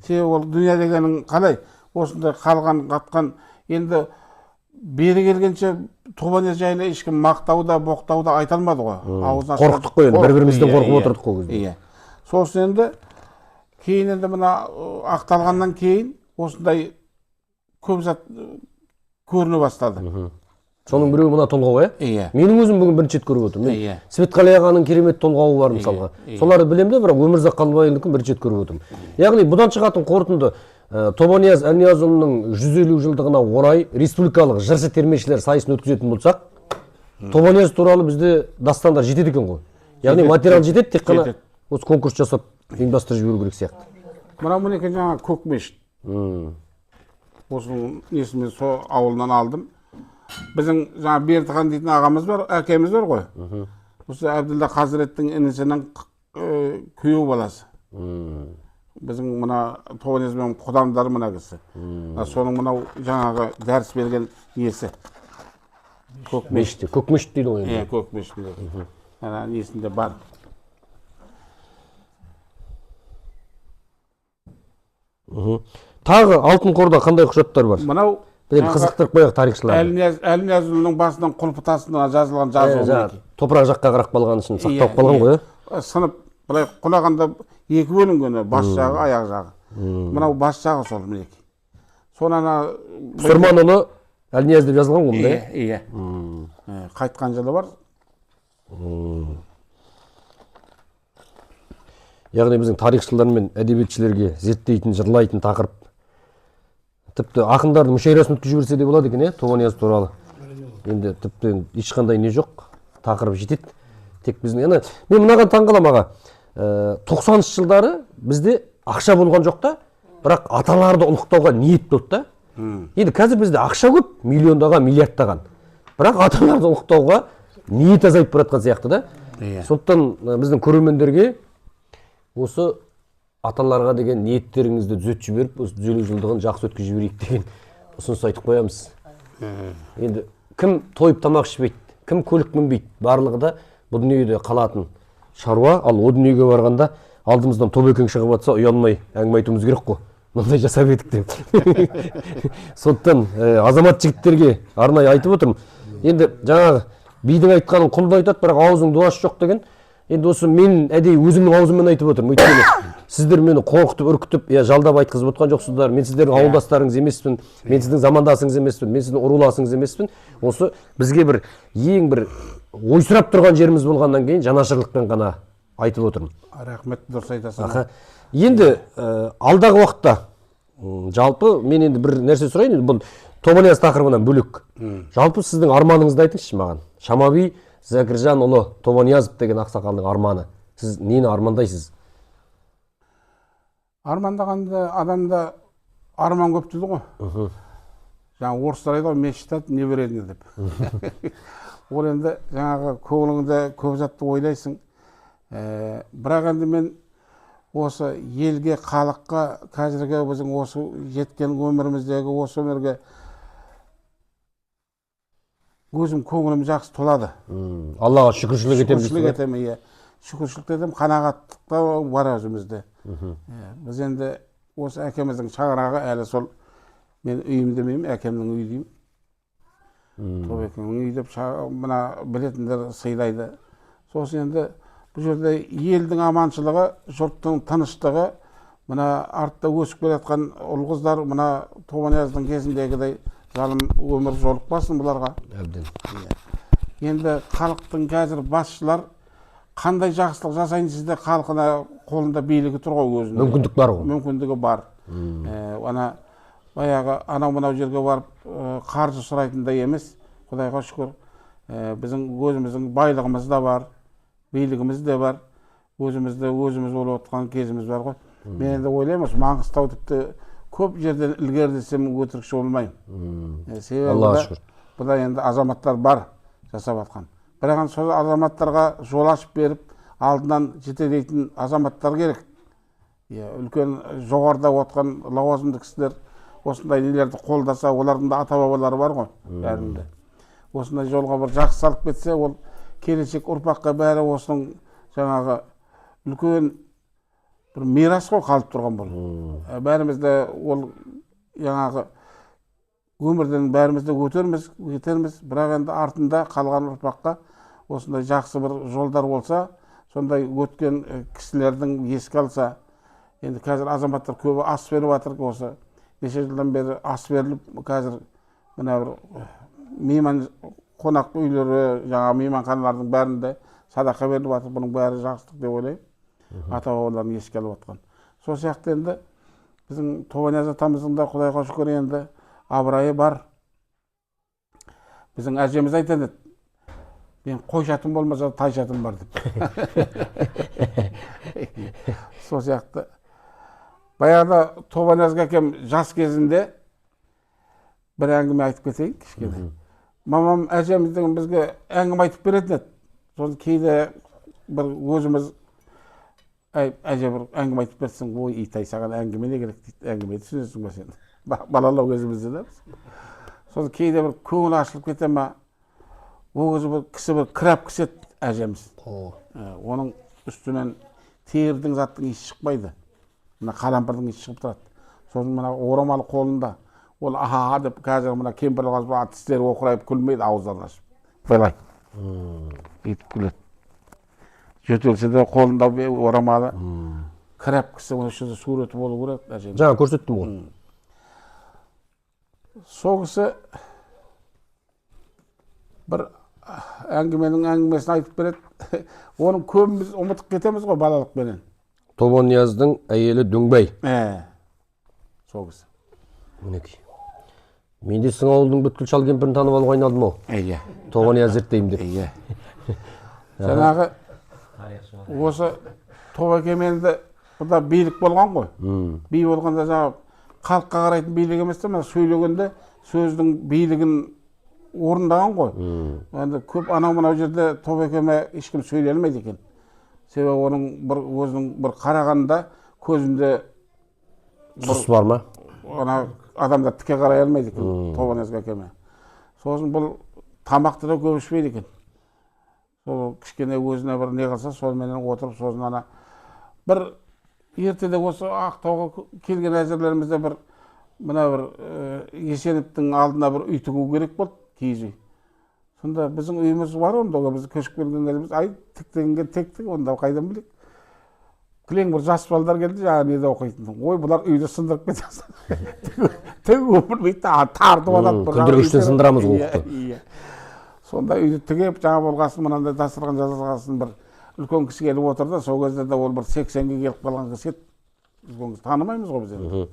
Себебі ол дүние дегенің қалай осындай қалған қатқан, енді бері келгенше Тобанияз жайлы ешкім мақтау да боқтау да айта алмады ғой. Аузын ашпады. Қорықтық қой енді, бір-бірімізден Иә, қорқып иә. отырдық қой кезде. Иә. Сосын енді кейін енді мына ақталғаннан кейін осындай көп зат көріне бастады. Соның біреуі мына толғау, иә? Иә. Менің өзім бүгін бірінші рет көріп отырмын. Иә. Светқали ағаның керемет толғауы бар мысалға. Иә. Соларды білемін де, бірақ Өмірзақ Қалбайұлынікін бірінші рет көріп отырмын. Яғни бұдан шығатын қорытынды, Тобанияз Әлниязұлының 150 жылдығына орай республикалық жыршы термешілер сайысын өткізетін болсақ, Тобанияз туралы бізде дастандар жетеді екен ғой. Яғни материал жетеді, тек қана осы конкурс жасап ұйымдастырып жіберу керек сияқты. Мынау мінекей жаңа көк мешіт. Осының несімен мен сол ауылынан алдым. Біздің жаңа Бердіхан дейтін ағамыз бар, әкеміз бар ғой. Осы Әбділда Хазіреттің інісінің күйеу баласы. Біздің мына Тобанияз бен құдамдар мына кісі. Соның мынау жаңағы дәріс берген несі. Көк мешіт. Мешітте, көк мешіт дейді ғой енді. Иә, көк мешіт. Ана несінде бар. Тағы алтын қорда қандай құжаттар бар? Мынау Біз енді қызықтырып қояйық тарихшыларды. Әлниязұлының басынан құлпы тасына жазылған жазу. Топырақ жаққа қарап қалған үшін сақталып қалған ғой, иә? Сынып былай құлағанда екі бөлінген, бас жағы, аяқ жағы. Мынау бас жағы сол мінекей. Соны ана Пұсырманұлы Әлнияз деп жазылған ғой мұнда, иә? Иә. Қайтқан жылы бар. Яғни біздің тарихшылар мен әдебиетшілерге зерттейтін, жырлайтын тақырып. Тіпті ақындардың мүшәйрасын өткізіп жіберсе де болады екен, иә, Тобанияз туралы. Енді тіпті ешқандай не жоқ, тақырып жетеді. Тек біздің, ана, мен мынаған таңғаламын аға. 90-шы жылдары бізде ақша болған жоқ та, бірақ аталарды ұлықтауға ниет болды да. Енді қазір бізде ақша көп, миллиондаған, миллиардтаған. Бірақ аталарды ұлықтауға ниет азайып бара жатқан сияқты да. Иә. Сондықтан біздің көрермендерге Осы аталарға деген ниеттеріңізді түзетіп жіберіп, осы 150 жылдығын жақсы өткізіп жіберейік деген ұсыныс айтып қоямыз. Енді кім тойып тамақ ішпейді, кім көлік мінбейді, барлығы да бұл дүниеде қалатын шаруа. Ал о дүниеге барғанда алдымыздан тобекең шығып жатса, ұялмай әңгіме айтуымыз керек қой, мынандай жасап едік деп. Сондықтан азамат жігіттерге арнайы айтып отырмын. Енді жаңағы бидің айтқанын құл да айтады, бірақ аузының дуасы жоқ деген. Енді осы мен әдейі өзімнің аузыммен айтып отырмын, өйткені сіздер мені қорқытып, үркітіп, я жалдап айтқызып отқан жоқсыздар. Мен сіздердің ауылдастарыңыз емеспін, мен сіздің замандасыңыз емеспін, мен сіздің руласыңыз емеспін. Осы бізге бір ең бір ойсырап тұрған жеріміз болғаннан кейін жанашырлықпен ғана айтып отырмын. Рахмет, дұрыс айтасың. Аха. Енді алдағы уақытта жалпы мен енді бір нәрсе сұрайын, енді бұл Тобанияз тақырыбынан бөлек. Жалпы сіздің арманыңызды айтыңызшы маған. Шамаби Зәкіржанұлы Тобаниязов деген ақсақалдың арманы. Сіз нені армандайсыз? Армандағанда адамда арман көп дейді ғой. Жаңа орыстар айтады ғой, мечтать не вредно деп. Ол енді жаңағы көңіліңде көп затты ойлайсың. Бірақ енді мен осы елге, халыққа, қазіргі біздің осы жеткен өміріміздегі осы өмірге өзім көңілім жақсы толады. Аллаға шүкіршілік етемін дейсіз Шүкіршілік ғой? етемін, иә, шүкіршілік етемін, қанағаттық та бар өзімізде. Иә, біз енді осы әкеміздің шаңырағы әлі сол, мен үйім демеймін, әкемнің үйі деймін, Тобекеңнің үйі деп мына білетіндер сыйлайды. Сосын енді бұл жерде елдің аманшылығы, жұрттың тыныштығы, мына артта өсіп келе жатқан ұл қыздар мына Тобанияздың кезіндегідей залым өмір жолықпасын бұларға. Әбден. Енді халықтың қазір басшылар қандай жақсылық жасайын десе де, халқына қолында билігі тұр ғой өзінің. Мүмкіндік бар ғой. Мүмкіндігі бар. Ана баяғы анау мынау жерге барып қаржы сұрайтындай емес, құдайға шүкір. Біздің өзіміздің байлығымыз да бар, билігіміз де бар, өзімізді өзіміз болып отқан кезіміз бар ғой. Мен енді ойлаймын, осы Маңғыстау тіпті көп жерден ілгері десем, өтірікші болмаймын. Себебі Аллаға шүкір. Бұда енді азаматтар бар жасап жатқан, бірақ енді сол азаматтарға жол ашып беріп, алдынан жетелейтін азаматтар керек. Иә, үлкен жоғарыда отқан лауазымды кісілер осындай нелерді қолдаса, олардың да ата бабалары бар ғой бәрінде, осындай жолға бір жақсы салып кетсе, ол келешек ұрпаққа бәрі осының жаңағы үлкен бір мирас қой қалып тұрған бұл. Бәріміз де ол жаңағы өмірден бәріміз де өтерміз, кетерміз, бірақ енді артында қалған ұрпаққа осындай жақсы бір жолдар болса, сондай өткен кісілердің еске алса. Енді қазір азаматтар көбі ас беріп жатыр, осы неше жылдан бері ас беріліп, қазір мына бір мейман қонақ үйлері, жаңағы мейманханалардың бәрінде садақа беріліп жатыр. Бұның бәрі жақсылық деп ойлаймын, ата бабаларын еске алып жатқан. Сол сияқты енді біздің Тобанияз атамыздың да, құдайға шүкір, енді абырайы бар. Біздің әжеміз айтатын еді: мен қойшатым болмаса, тайшатым бар деп. Сол сияқты баяғыда Тобанияз әкем жас кезінде, бір әңгіме айтып кетейін кішкене. Мамам, әжеміз деген бізге әңгіме айтып беретін еді. Сосын кейде бір өзіміз: әй, әже, бір әңгіме айтып берсең. Ой, итай, саған әңгіме не керек дейді, әңгіме түсінесің ба сен? Балалау кезімізде да біз. Сосын кейде бір көңілі ашылып кете ма, ол кезде бір кісі бір кірап кіседі әжеміз. Оның үстінен тердің, заттың иісі шықпайды, мына қалампырдың иісі шығып тұрады. Сосын мына орамалы қолында, ол аха деп, қазір мына кемпір тістері оқырайып күлмейді, ауыздарын ашып былай бүйтіп күледі. Жөтелсе де қолында орамалы, кірап кісі. Осы жерде суреті болу керек әжеміз. Жаңа көрсеттім ғой. Сол кісі бір әңгіменің әңгімесін айтып береді, оның көбін біз ұмытып кетеміз ғой балалықпенен. Тобанияздың әйелі Дөңбай. Ә, сол кісі. Мінекей, мен де сіздің ауылдың бүткіл шал кемпірін танып алуға айналдым ау, иә Тобанияз зерттеймін деп. Иә, жаңағы осы Тобекем енді бұнда билік болған ғой. Би болғанда, жаңағы халыққа қарайтын билік емес та, мына сөйлегенде сөздің билігін орындаған ғой. Енді көп анау мынау жерде Тобекеме ешкім сөйлей алмайды екен. Себебі оның бір өзінің бір қарағанда көзінде Сұс бар ма? Ана адамдар тіке қарай алмайды екен Тобанияз әкеме. Сосын бұл тамақты да көп ішпейді екен. Сол кішкене өзіне бір не қылса, соныменен отырып, сосын ана бір ертеде осы Ақтауға келген әзірлерімізде бір мына бір Есеновтің алдына бір үй тігу керек болды, киіз үй. Сонда біздің үйіміз бар, онда біз көшіп келген кезіміз, ай, тік дегенге тектік, онда қайдан білейік. Кілең бір жас балдар келді, жаңағы неде оқитын. Ой, бұлар үйді сындырып кетеді. Тігу білмейді, тартып алады. Күлдіргіштен сындырамыз Иә, қуықты. Иә. Сонда үйді тігіп, жаңа болғасын, мынандай дастархан жасалғасын, бір үлкен кісі келіп отырды. Сол кезде де ол бір 80-ге келіп қалған кісі еді. Үлкен кісі, танымаймыз ғой біз енді.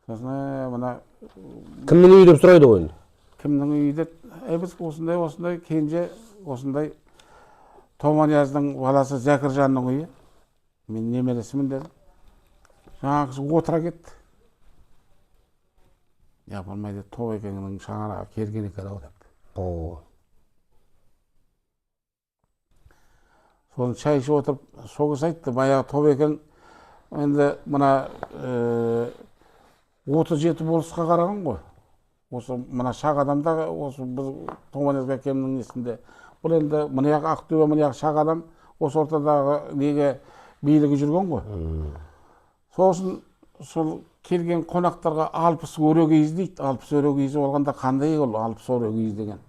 Сосын мына Кімнің үйі деп сұрайды ғой енді. Кімнің үйі деп, әй, біз осындай осындай кенже осындай Томанияздың баласы Зәкіржанның үйі, мен немересімін дедім. Жаңағы кісі отыра кетті. Япырмай деді, Тобекеңнің шаңырағы келген екен ау деп. О. Соны шай ішіп отырып, сол кісі айтты, баяғы Тобекең енді мына 37 болысқа қараған ғой. Осы мына Шағадамда, осы біз Томанияз әкемнің несінде. Бұл енді мына жақ Ақтөбе, мына жақ Шағадам, осы ортадағы неге билігі жүрген ғой. Сосын сол келген қонақтарға 60 өрі киіз дейді. 60 өрі киіз болғанда қандай ол 60 өрі киіз деген.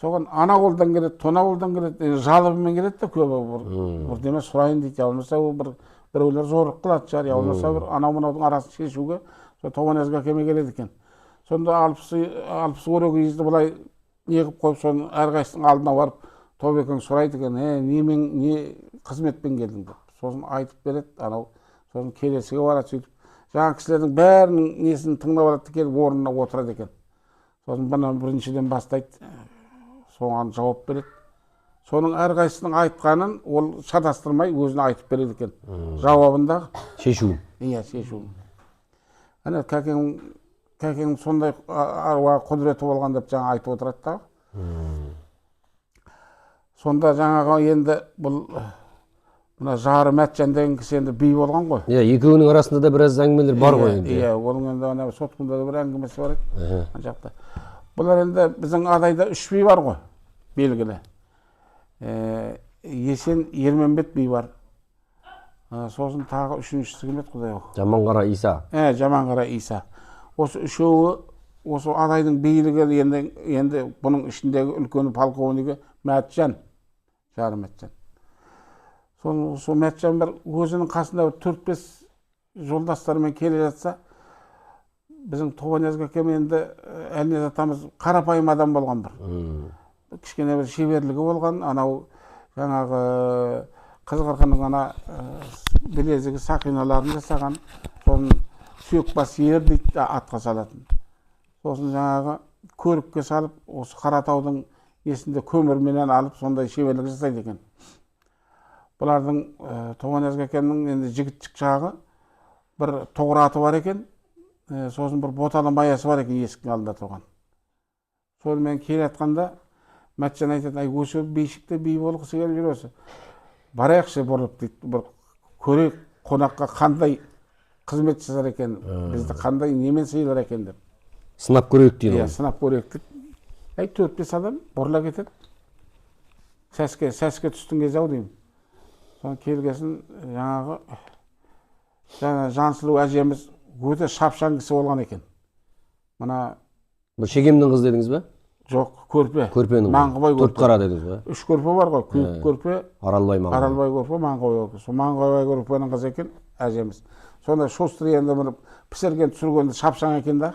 Соған ана қолдан келеді, тона қолдан келеді, енді жалобымен келеді да көбі, бірдеме сұрайын дейді, я болмаса ол бір біреулер зорлық қылатын шығар, я болмаса бір анау мынаудың арасын шешуге сол Томанияз әкеме келеді екен. Сонда 60 өрі киізді былай не қылып қойып, соның әрқайсысының алдына барып Тобекең сұрайды екен, немен, не қызметпен келдің деп. Сосын айтып береді анау, сосын келесіге барады, сөйтіп жаңағы кісілердің бәрінің несін тыңдап алады да келіп орнына отырады екен. Сосын бұны біріншіден бастайды, соған жауап береді. Соның әрқайсысының айтқанын ол шатастырмай өзіне айтып береді екен. Жауабындағы Шешуін. Иә, шешуін. Әне кәкең сондай аруақ құдіреті болған деп жаңа айтып отырады да. Сонда жаңағы енді бұл мына жары Мәтжан деген кісі енді би болған ғой. Иә, екеуінің арасында да біраз әңгімелер бар ғой енді. Иә, оның енді ана соткында да бір әңгімесі бар еді. Ана жақта. Бұлар енді біздің Адайда 3 би бар ғой, белгілі. Есен Ерменбет би бар. Сосын тағы үшіншісі кім еді, құдай ау? Жаманқара Иса. Жаманқара Иса. Осы үшеуі, осы Адайдың билігі енді бұның ішіндегі үлкені полковнигі Мәтжан, жары Мәтжан. Сол Мәтжан бір өзінің қасында бір 4-5 жолдастарымен келе жатса, біздің Тобанияз әкем енді Әлнияз атамыз қарапайым адам болған бір. Кішкене бір шеберлігі болған, анау жаңағы қыз қырқынның ана білезігі сақиналарын жасаған, соны сүйек бас ер дейді атқа салатын. Сосын жаңағы көрікке салып, осы Қаратаудың несінде көмірменен алып сондай шеберлік жасайды екен. Бұлардың Тобанияз әкемнің енді жігітшік жағы бір тоғыр аты бар екен, сосын бір боталы маясы бар екен есіктің алдында тұрған. Сонымен келе жатқанда Мәтжан айтады, ай, осы бишікте би болғысы келіп жүр осы. Барайықшы бұрылып дейді, бір көрейік қонаққа қандай қызмет жасар екен, бізді қандай немен сыйлар екен деп. Сынап көрейік дейді. Иә, сынап көрейік деп. Әй, 4-5 адам бұрыла кетеді. Сәске түстің кезі ау деймін. Соны келгесін жаңағы Жансұлу әжеміз өте шапшаң кісі болған екен. Мына Бұл Шегемнің қызы дедіңіз бе? Жоқ, Көрпе. Көрпенің. Маңғыбай көрпе. Төрт қара дедіңіз бе? 3 көрпе бар ғой, Күйік көрпе, Аралбай Маңғыбай. Аралбай көрпе, Маңғыбай көрпе. Сол Маңғыбай көрпенің қызы екен әжеміз. Сонда шустрый енді міне пісірген түсіргенде шапшаң екен да.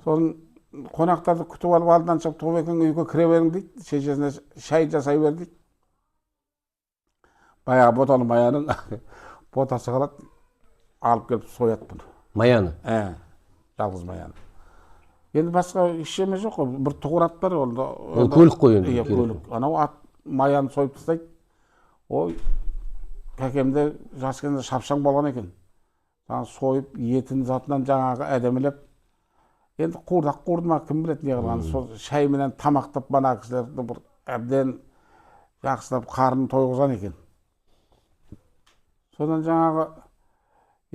Сосын қонақтарды күтіп алып алдынан шығып Тобекең үйге кіре берің дейді, шешесіне шай жасай бер дейді. Баяғы боталы маяның ботасы қалады, алып келіп сояды бұны. Маяны? Жалғыз маяны. Енді басқа ештеме жоқ қой, бір тұғыр ат бар. Ол көлік қой енді. Иә, көлік. Анау ат маяны сойып тастайды. Ой, кәкем де жас кезінде шапшаң болған екен. Жаңағы сойып, етін затынан жаңағы әдемілеп, енді қуырдақ қуырды ма, кім біледі не қылғанын. Сол шайменен тамақтап мана кісілерді бір әбден Жақсылап қарнын тойғызған екен. Содан жаңағы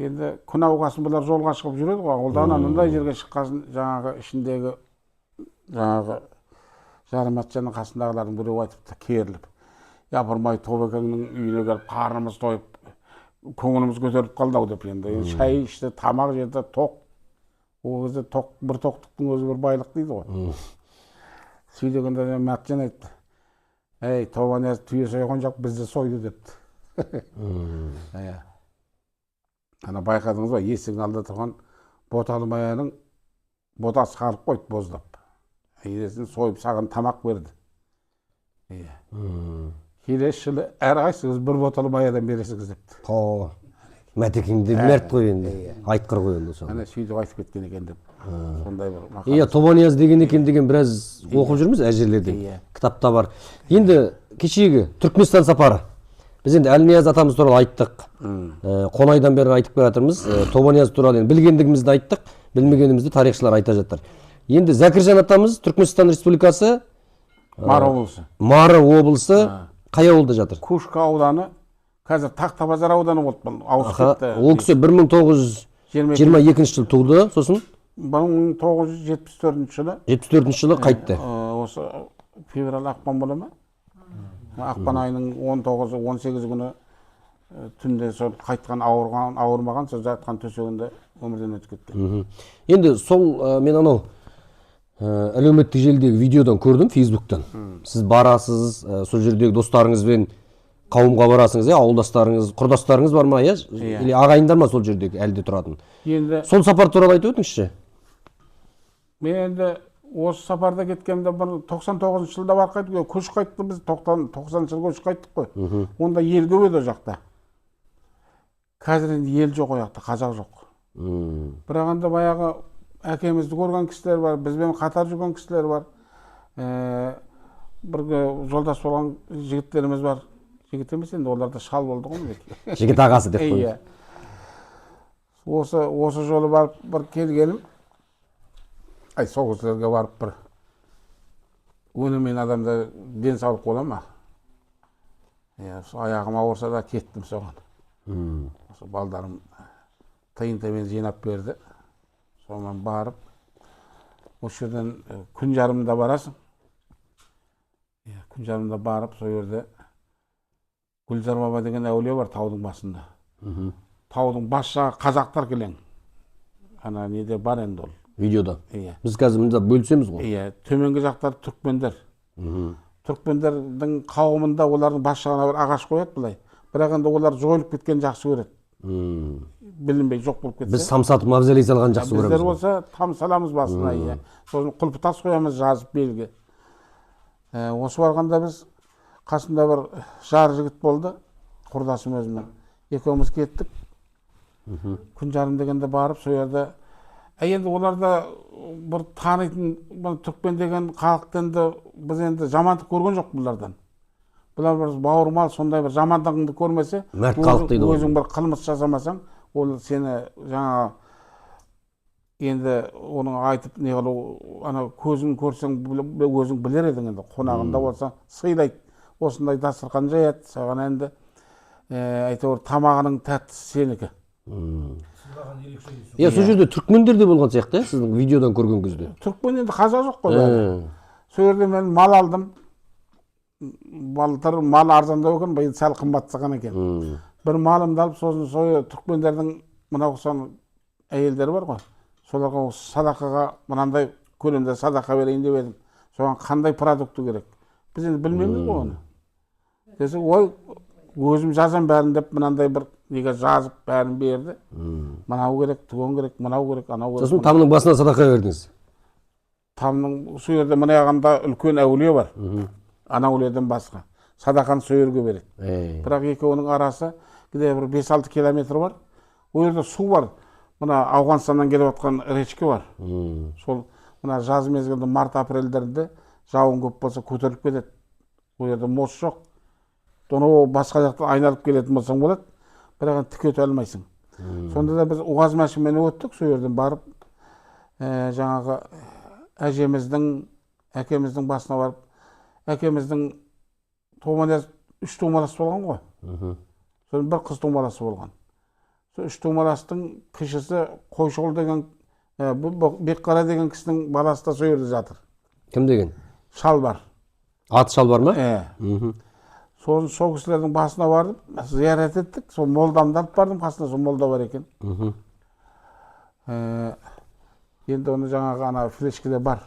енді күн ауғасын бұлар жолға шығып жүреді ғой. Ауылдан анандай жерге шыққасын жаңағы ішіндегі жаңағы Жарыматжанның қасындағылардың біреуі айтыпты керіліп. Япырмай, Тобекеңнің үйіне келіп қарнымыз тойып, көңіліміз көтеріліп қалды ау деп енді. Шай ішті, тамақ жеді, тоқ. Ол кезде тоқ, бір тоқтықтың өзі бір байлық дейді ғой. Сөйлегенде Матжан айтты: «Әй, Тобанияз түйе сойған жоқ, бізді сойды», — депті. Иә. Ана байқадыңыз ба, есігінің алдында тұрған боталы маяның ботасы шығарып қойды боздап. Енесін сойып, саған тамақ берді. Иә. Келесі жылы әрқайсыңыз бір боталы маядан бересіңіз депті. Қо. Мәтекең де мәрт қой енді. Айтқыр ғой енді сол. Ана сөйтіп айтып кеткен екен деп. Сондай бір мақал. Иә, Тобанияз деген екен деген біраз оқып жүрміз әр жерлерден. Кітапта бар. Енді кешегі Түркменстан сапары. Біз енді Әлнияз атамыз туралы айттық. Қонайдан бері айтып келе жатырмыз. Тобанияз туралы енді білгендігімізді айттық, білмегенімізді тарихшылар айта жатыр. Енді Зәкіржан атамыз Түркменстан Республикасы, Мары облысы. Мары облысы, қай ауылда жатыр? Кушка ауданы, қазір Тақтабазар ауданы болды, бұл ауысып кетті. Ол кісі 1922 жылы туды, сосын 1974 жылы 74 жылы қайтты. Осы февраль, ақпан бола ма? Ақпан айының 19-ы, 18 күні түнде сол қайтқан, ауырған, ауырмаған, сол жатқан төсегінде өмірден өтіп кеткен. Енді сол мен анау әлеуметтік желідегі видеодан көрдім, Фейсбуктан. Сіз барасыз, сол жердегі достарыңызбен қауымға барасыңыз, иә, ауылдастарыңыз, құрдастарыңыз бар ма, иә? Иә. Или ағайындар ма сол жердегі әлі де тұратын? Енді Сол сапар туралы айтып өтіңізші. Мен енді осы сапарда кеткенде бір 99 жылда барып қайттық, көшіп қайттық біз, 90 жылы көшіп қайттық қой. Онда ел көп еді ол жақта. Қазір енді ел жоқ ол жақта, қазақ жоқ. Бірақ енді баяғы әкемізді көрген кісілер бар, бізбен қатар жүрген кісілер бар. Бірге жолдас болған жігіттеріміз бар. Жігіт емес енді, олар да шал болды ғой мінекей. Жігіт ағасы деп қойыңыз. Иә. Осы жолы барып бір келгенім, ай, сол кісілерге барып бір өнімен адамда денсаулық бола ма? Иә, сол аяғым ауырса да кеттім соған. Осы балдарым тиын тебен жинап берді. Сонымен барып, осы жерден күн жарымда барасың. Иә, күн жарымда барып, сол жерде Гүлзар баба деген әулие бар таудың басында. Таудың бас жағы қазақтар кілең. Ана неде бар енді ол. Видеода. Иә. Біз қазір мында бөлісеміз ғой. Иә, төменгі жақтар түркмендер. Түркмендердің қауымында олардың бас жағына бір ағаш қояды былай. Бірақ енді олар жойылып кеткенін жақсы көреді. Білінбей жоқ болып кетсе. Біз самсатып мавзолей салғанды жақсы Біздер көреміз ғой. болса там саламыз басына, иә. Сосын құлпытас қоямыз жазып белгі. Осы барғанда біз қасымда бір жар жігіт болды, құрдасым өзімнің. Екеуміз кеттік. Күн жарым дегенде барып, сол жерде енді олар да бір танитын, бұл түркмен деген халықты енді біз енді жамандық көрген жоқ бұлардан. Бұлар бір бауырмал, сондай бір жамандығыңды көрмесе, Мәрт халық дейді ғой. өзің бір қылмыс жасамасаң, ол сені жаңағы енді оның айтып не қылу, ана көзін көрсең өзің білер едің енді, қонағында болса сыйлайды, осындай дастархан жаяды саған енді, әйтеуір тамағының тәттісі сенікі. Иә, сол жерде түркмендер де болған сияқты, иә, сіздің видеодан көрген кезде. Түркмен енді қазақ жоқ қой бәрі. Сол жерде мен мал алдым. Былтыр мал арзандау екен, биыл сәл қымбаттаған екен. Бір малымды алып, сосын сол түркмендердің мынау соның әйелдері бар ғой, соларға осы садақаға мынандай көлемде садақа берейін деп едім, соған қандай продукты керек, біз енді білмейміз ғой оны десе, ой, өзім жазам бәрін деп, мынандай бір неге жазып бәрін берді: мынау керек, түген керек, мынау керек, анау керек. Сосын тамның басына садақа бердіңіз. Тамның сол жерде мына жағында үлкен әулие бар. Ана әулиеден басқа садақаны сол жерге береді. Бірақ екеуінің арасы где бір 5-6 километр бар. Ол жерде су бар, мына Ауғанстаннан келіп жатқан речка бар. Сол мына жаз мезгілінде, март апрельдерінде жауын көп болса, көтеріліп кетеді. Ол жерде мост жоқ, анау басқа жақтан айналып келетін болсаң болады, бірақ енді тіке өте алмайсың. Сонда да біз УАЗ машинамен өттік. Сол жерден барып, жаңағы әжеміздің, әкеміздің басына барып, әкеміздің Томанияз үш тумаласы болған ғой. Соның бір қыз тумаласы болған. Сол үш тумаластың кішісі Қойшығұл деген, Бекқара деген кісінің баласы да сол жерде жатыр. Кім деген? Шалбар. Аты Шалбар ма? Ә. Сосын сол кісілердің басына барып зиярат еттік. Сол молдамды алып бардым, қасында сол молда бар екен. Енді оны жаңағы ана флешкеде бар.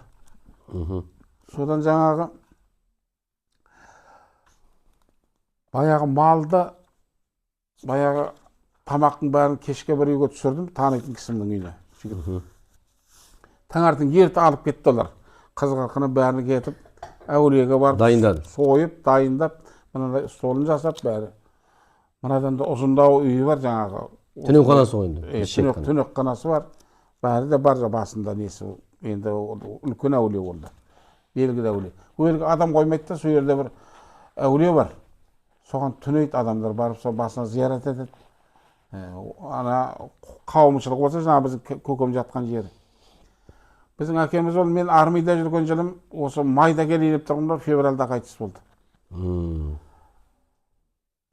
Содан жаңағы баяғы малды, баяғы тамақтың бәрін кешке бір үйге түсірдім, танитын кісімнің үйіне. Жігіт. Таңертең ерте алып кетті олар. Қыз қырқыны бәрін кетіп, әулиеге барып Дайындады. Сойып, дайындап, мынадай столын жасап бәрі. Мынадан да ұзындау үйі бар жаңағы. Түнекханасы ғой енді. Түнекханасы бар. Бәрі де бар басында несі. Енді үлкен әулие болды. Белгілі әулие. Ол жерге адам қоймайды да, сол жерде бір әулие бар. Соған түнейді адамдар барып, сол басына зиярат етеді. Ана қауымшылық болса, жаңа біздің көкем жатқан жері. Біздің әкеміз ол мен армияда жүрген жылым, осы майда келейін деп тұрғанда февральда қайтыс болды.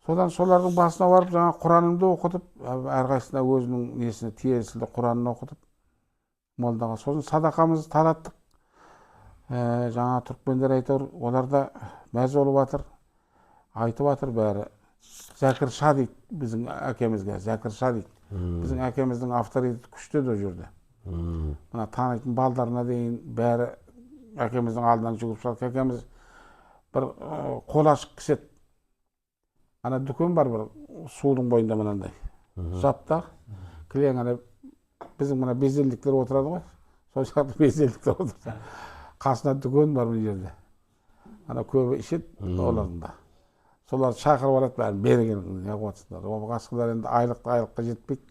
Содан солардың басына барып жаңа Құранымды оқытып, әрқайсысына өзінің несіне тиесілі Құранын оқытып, молдаға. Сосын садақамызды тараттық. Жаңа түркмендер әйтеуір, олар да мәз болып жатыр, айтып жатыр бәрі. Зәкір Ша дейді біздің әкемізге, Зәкір Ша дейді. Біздің әкеміздің авторитеті күшті де жүрді. Мына танитын балдарына дейін бәрі әкеміздің алдынан жүгіріп шығады. Әкеміз бір қол ашық кісі еді. Ана дүкен бар бір судың бойында мынандай. Жапта. Кілең ана біздің мына безелдіктер отырады ғой. Сол жақта безелдіктер отырады. Қасында дүкен бар мына жерде. Ана көбі ішеді олардың да. Соларды шақырып алады бәрін, бері келіңдер, не қылып жатсыңдар. Ол басқалар енді айлыққа жетпейді.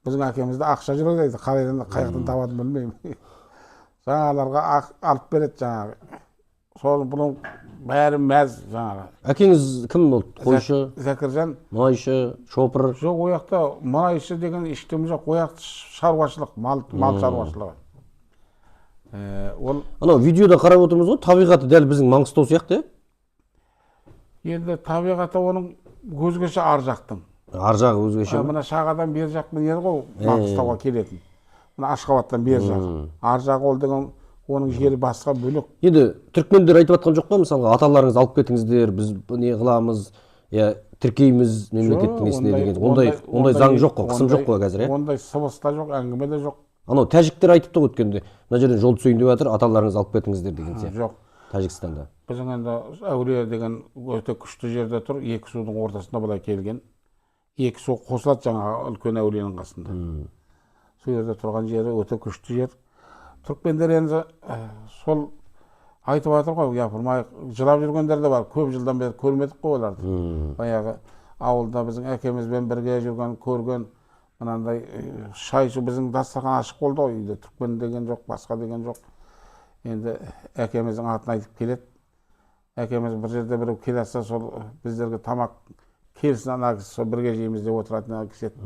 Біздің әкемізде ақша жоқ дейді, қалайдан қай жақтан табатынын білмеймін. Жаңағыларға алып береді жаңағы. Сол бұның бәрі мәз жаңағы. Әкеңіз кім болды? Қойшы? Зәкіржан. Мұнайшы, шопыр? Жоқ, ол жақта мұнайшы деген ештеңе жоқ. Ол жақта шаруашылық, мал шаруашылығы. Ол анау видеода қарап отырмыз ғой, табиғаты дәл біздің Маңғыстау сияқты, Енді табиғаты оның өзгеше ар жақтың. Ар жағы өзгеше. Мына Шағадан бер жақ міне ғой Маңғыстауға келетін. Мына Ашқабаттан бер жағы. Ар жағы ол деген оның жері басқа бөлек. Енді түркмендер айтып жатқан жоқ па, мысалға аталарыңыз алып кетіңіздер, біз не қыламыз, я тіркейміз мемлекеттің несіне деген. Ондай заң жоқ қой, қысым жоқ қой қазір, иә? Ондай сыбыс та жоқ, әңгіме де жоқ. Анау тәжіктер айтыпты ғой өткенде, мына жерден жол түсейін деп жатыр, аталарыңыз алып кетіңіздер деген сияқты. Жоқ. Тәжікстанда. Біздің енді әулие деген өте күшті жерде тұр, екі судың ортасында былай келген. Екі су қосылады жаңағы үлкен әулиенің қасында. Сол жерде тұрған жері өте күшті жер. Түркмендер енді сол айтып жатыр ғой, япырмай жылап жүргендер де бар. Көп жылдан бері көрмедік қой оларды. Баяғы ауылда біздің әкемізбен бірге жүрген, көрген мынандай шай ішу біздің дастархан ашық болды ғой үйде. Түркмен деген жоқ, басқа деген жоқ. Енді әкеміздің атын айтып келеді. Әкеміз бір жерде біреу келе жатса, сол біздерге тамақ келсін ана кісі, сол бірге жейміз деп отыратын ана кісі еді.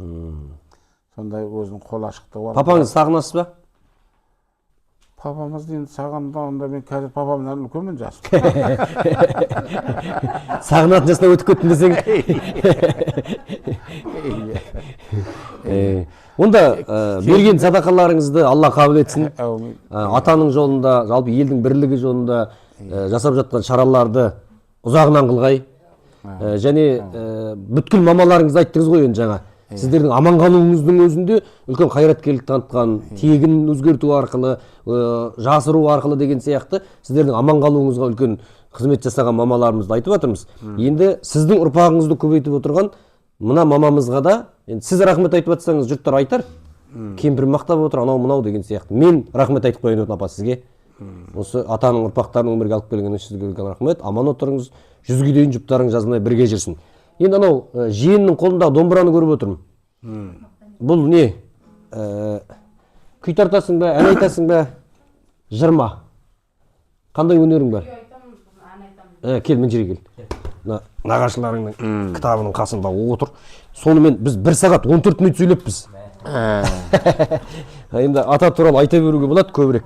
Сондай өзінің қол ашықтығы бар. Папаңызды сағынасыз ба? Папамызды енді сағынғанда онда мен қазір папамнан үлкенмін жасым. Сағынатын жасына өтіп кеттім десең. Онда берген садақаларыңызды Алла қабыл етсін. Әумин. Атаның жолында, жалпы елдің бірлігі жолында жасап жатқан шараларды ұзағынан қылғай. Және бүткіл мамаларыңызды айттыңыз ғой енді жаңа. Сіздердің аман қалуыңыздың өзінде үлкен қайраткерлік танытқан, тегін өзгерту арқылы, жасыру арқылы деген сияқты сіздердің аман қалуыңызға үлкен қызмет жасаған мамаларымызды айтып жатырмыз. Енді сіздің ұрпағыңызды көбейтіп отырған мына мамамызға да енді сіз рахмет айтып жатсаңыз, жұрттар айтар. Кемпір мақтап отыр, анау мынау деген сияқты. Мен рахмет айтып қояйын апа сізге. Осы атаның ұрпақтарын өмірге алып келгеніңіз сізге үлкен рахмет. Аман отырыңыз, 100-ге дейін жұптарың жазылмай бірге жүрсін. Енді анау жиеннің қолындағы домбыраны көріп отырмын. Бұл не? Күй тартасың ба, ән айтасың ба, жыр ма? Қандай өнерің бар? Күй айтамын, ән айтамын. Кел, мына жерге кел. Мына нағашыларыңның кітабының қасында отыр. Сонымен біз 1 сағат 14 минут сөйлеппіз. Енді ата туралы айта беруге болады көбірек.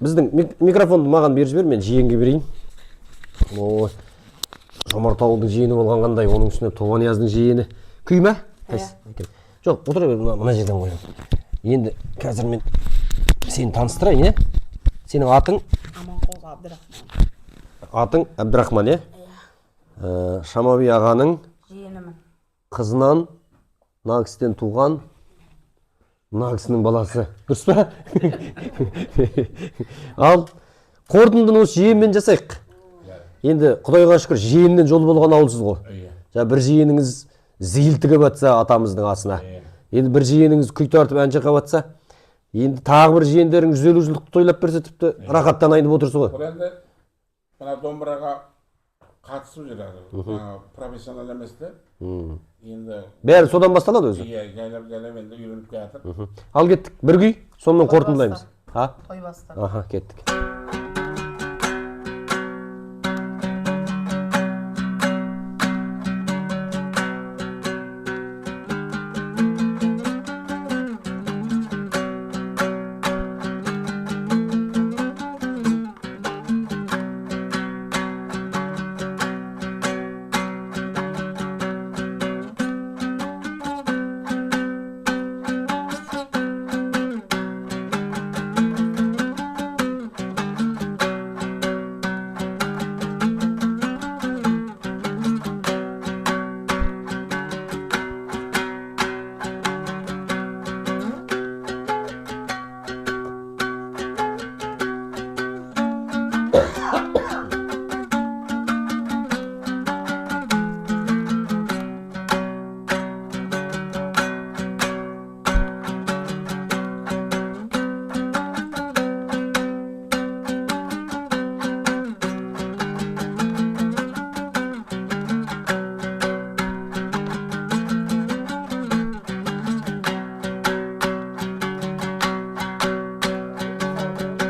Біздің микрофонды маған беріп жібер, мен жиенге берейін. Ой. Жомарт ауылдың жиені болған қандай, оның үстіне Тобанияздың жиені. Күй ме? Қайсы? Екен. Жоқ, отыра бер, мына жерден қоямын. Енді қазір мен сені таныстырайын, иә? Сенің атың? Аманқұл Абдрахман. Атың Әбдірахман, иә? Иә. Шамаби ағаның жиенімін. Қызынан, мына кісіден туған мына кісінің баласы. Дұрыс па? Ал қорытындыны осы жиенмен жасайық. Енді құдайға шүкір, жиеннен жол болған ауылсыз ғой. Жаңа бір жиеніңіз зейіл тігіп жатса атамыздың асына. Енді бір жиеніңіз күй тартып ән шырқап жатса, енді тағы бір жиендерің 150 жылдық тойлап берсе, тіпті рахаттан айнып отырсыз ғой. Бұл енді мына домбыраға қатысып жүр әлі. Профессионал емес те. Енді Бәрі содан басталады өзі. Иә, жайлап жайлап енді үйреніп келатыр. Ал кеттік, бір күй, сонымен қорытындылаймыз. А? Той бастап. Аха, кеттік.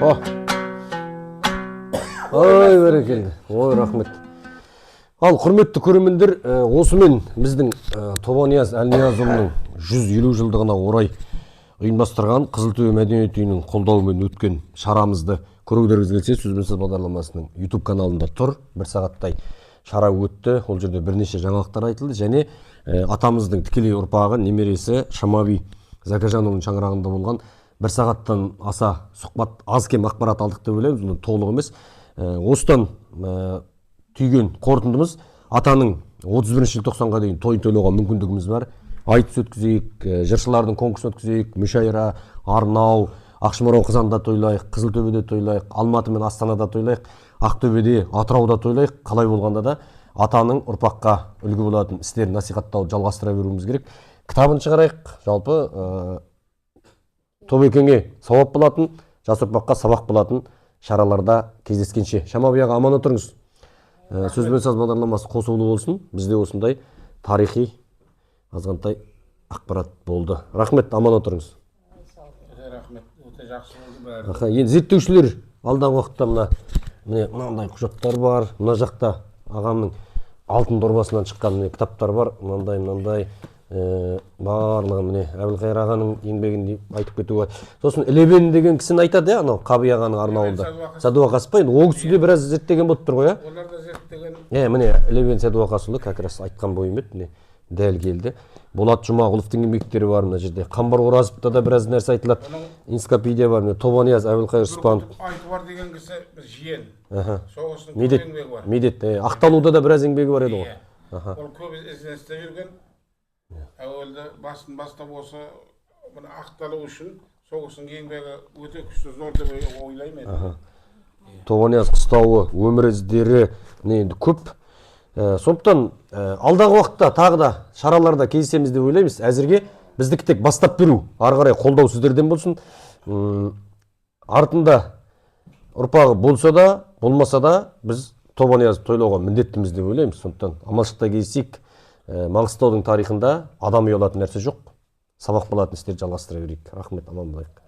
О. Ой, бәрекелді. Ой, рахмет. Ал, құрметті көрермендер, осымен біздің Тобанияз Әлниязұлының 150 жылдығына орай ұйымдастырған Қызылтөбе мәдениет үйінің қолдауымен өткен шарамызды көргілеріңіз келсе, Сөз бен Саз бағдарламасының YouTube каналында тұр. Бір сағаттай шара өтті. Ол жерде бірнеше жаңалықтар айтылды және атамыздың тікелей ұрпағы, немересі Шамаби Зәкежанұлының шаңырағында болған бір сағаттан аса сұхбат, аз кем ақпарат алдық деп ойлаймыз, оның толық емес. Осыдан түйген қорытындымыз: атаның 31 желтоқсанға дейін той тойлауға мүмкіндігіміз бар. Айтыс өткізейік, жыршылардың конкурсын өткізейік, мүшәйра, арнау, Ақшымарау Қызанда тойлайық, Қызылтөбеде тойлайық, Алматы мен Астанада тойлайық, Ақтөбеде, Атырауда тойлайық. Қалай болғанда да атаның ұрпаққа үлгі болатын істерін насихаттауды жалғастыра беруіміз керек. Кітабын шығарайық, жалпы тобекеңе сауап болатын, жас ұрпаққа сабақ болатын шараларда кездескенше. Шамаби аға, аман отырыңыз. Сөз бен саз бағдарламасы қосулы болсын. Бізде осындай тарихи азғантай ақпарат болды. Рахмет, аман отырыңыз. Өте рахмет, өте жақсы болды бәрі. Аха, енді зерттеушілер алдағы уақытта міне мынандай құжаттар бар, мына жақта ағамның алтын дорбасынан шыққан міне кітаптар бар, мынандай, мынандай, барлығы міне Әбілқайыр ағаның еңбегін айтып кетуге. Сосын Ілебен деген кісіні айтады, иә, анау Қаби ағаның арнауында. Сәдуақас па, енді ол кісі де біраз зерттеген болып тұр ғой, иә? Олар да зерттеген. Е, міне Ілебен Сәдуақасұлы как раз айтқан бойым еді, міне дәл келді. Болат Жұмағұловтың еңбектері бар мына жерде. Қамбар Оразовта да біраз нәрсе айтылады. Энциклопедия бар, міне Тобанияз Әбілқайыр Спанов. Айтуар деген кісі біз жиен. Соғыстың көп Медет, еңбегі бар. Медет, ақталуда да біраз еңбегі бар еді ғой. Иә. Ол көп ізденісте жүрген. Әуелде басын бастап осы мына ақталу үшін соғыстың еңбегі өте күшті зор деп ойлаймын енді. Тобанияз қыстауы, өмір іздері міне енді көп. Сондықтан алдағы уақытта тағы да шараларда кездесеміз деп ойлаймыз. Әзірге біздікі тек бастап беру, ары қарай қолдау сіздерден болсын. Артында ұрпағы болса да, болмаса да біз Тобанияз тойлауға міндеттіміз деп ойлаймыз. Сондықтан аманшылықта кездесейік. Маңғыстаудың тарихында адам ұялатын нәрсе жоқ. Сабақ болатын істерді жалғастыра берейік. Рахмет, аман болайық.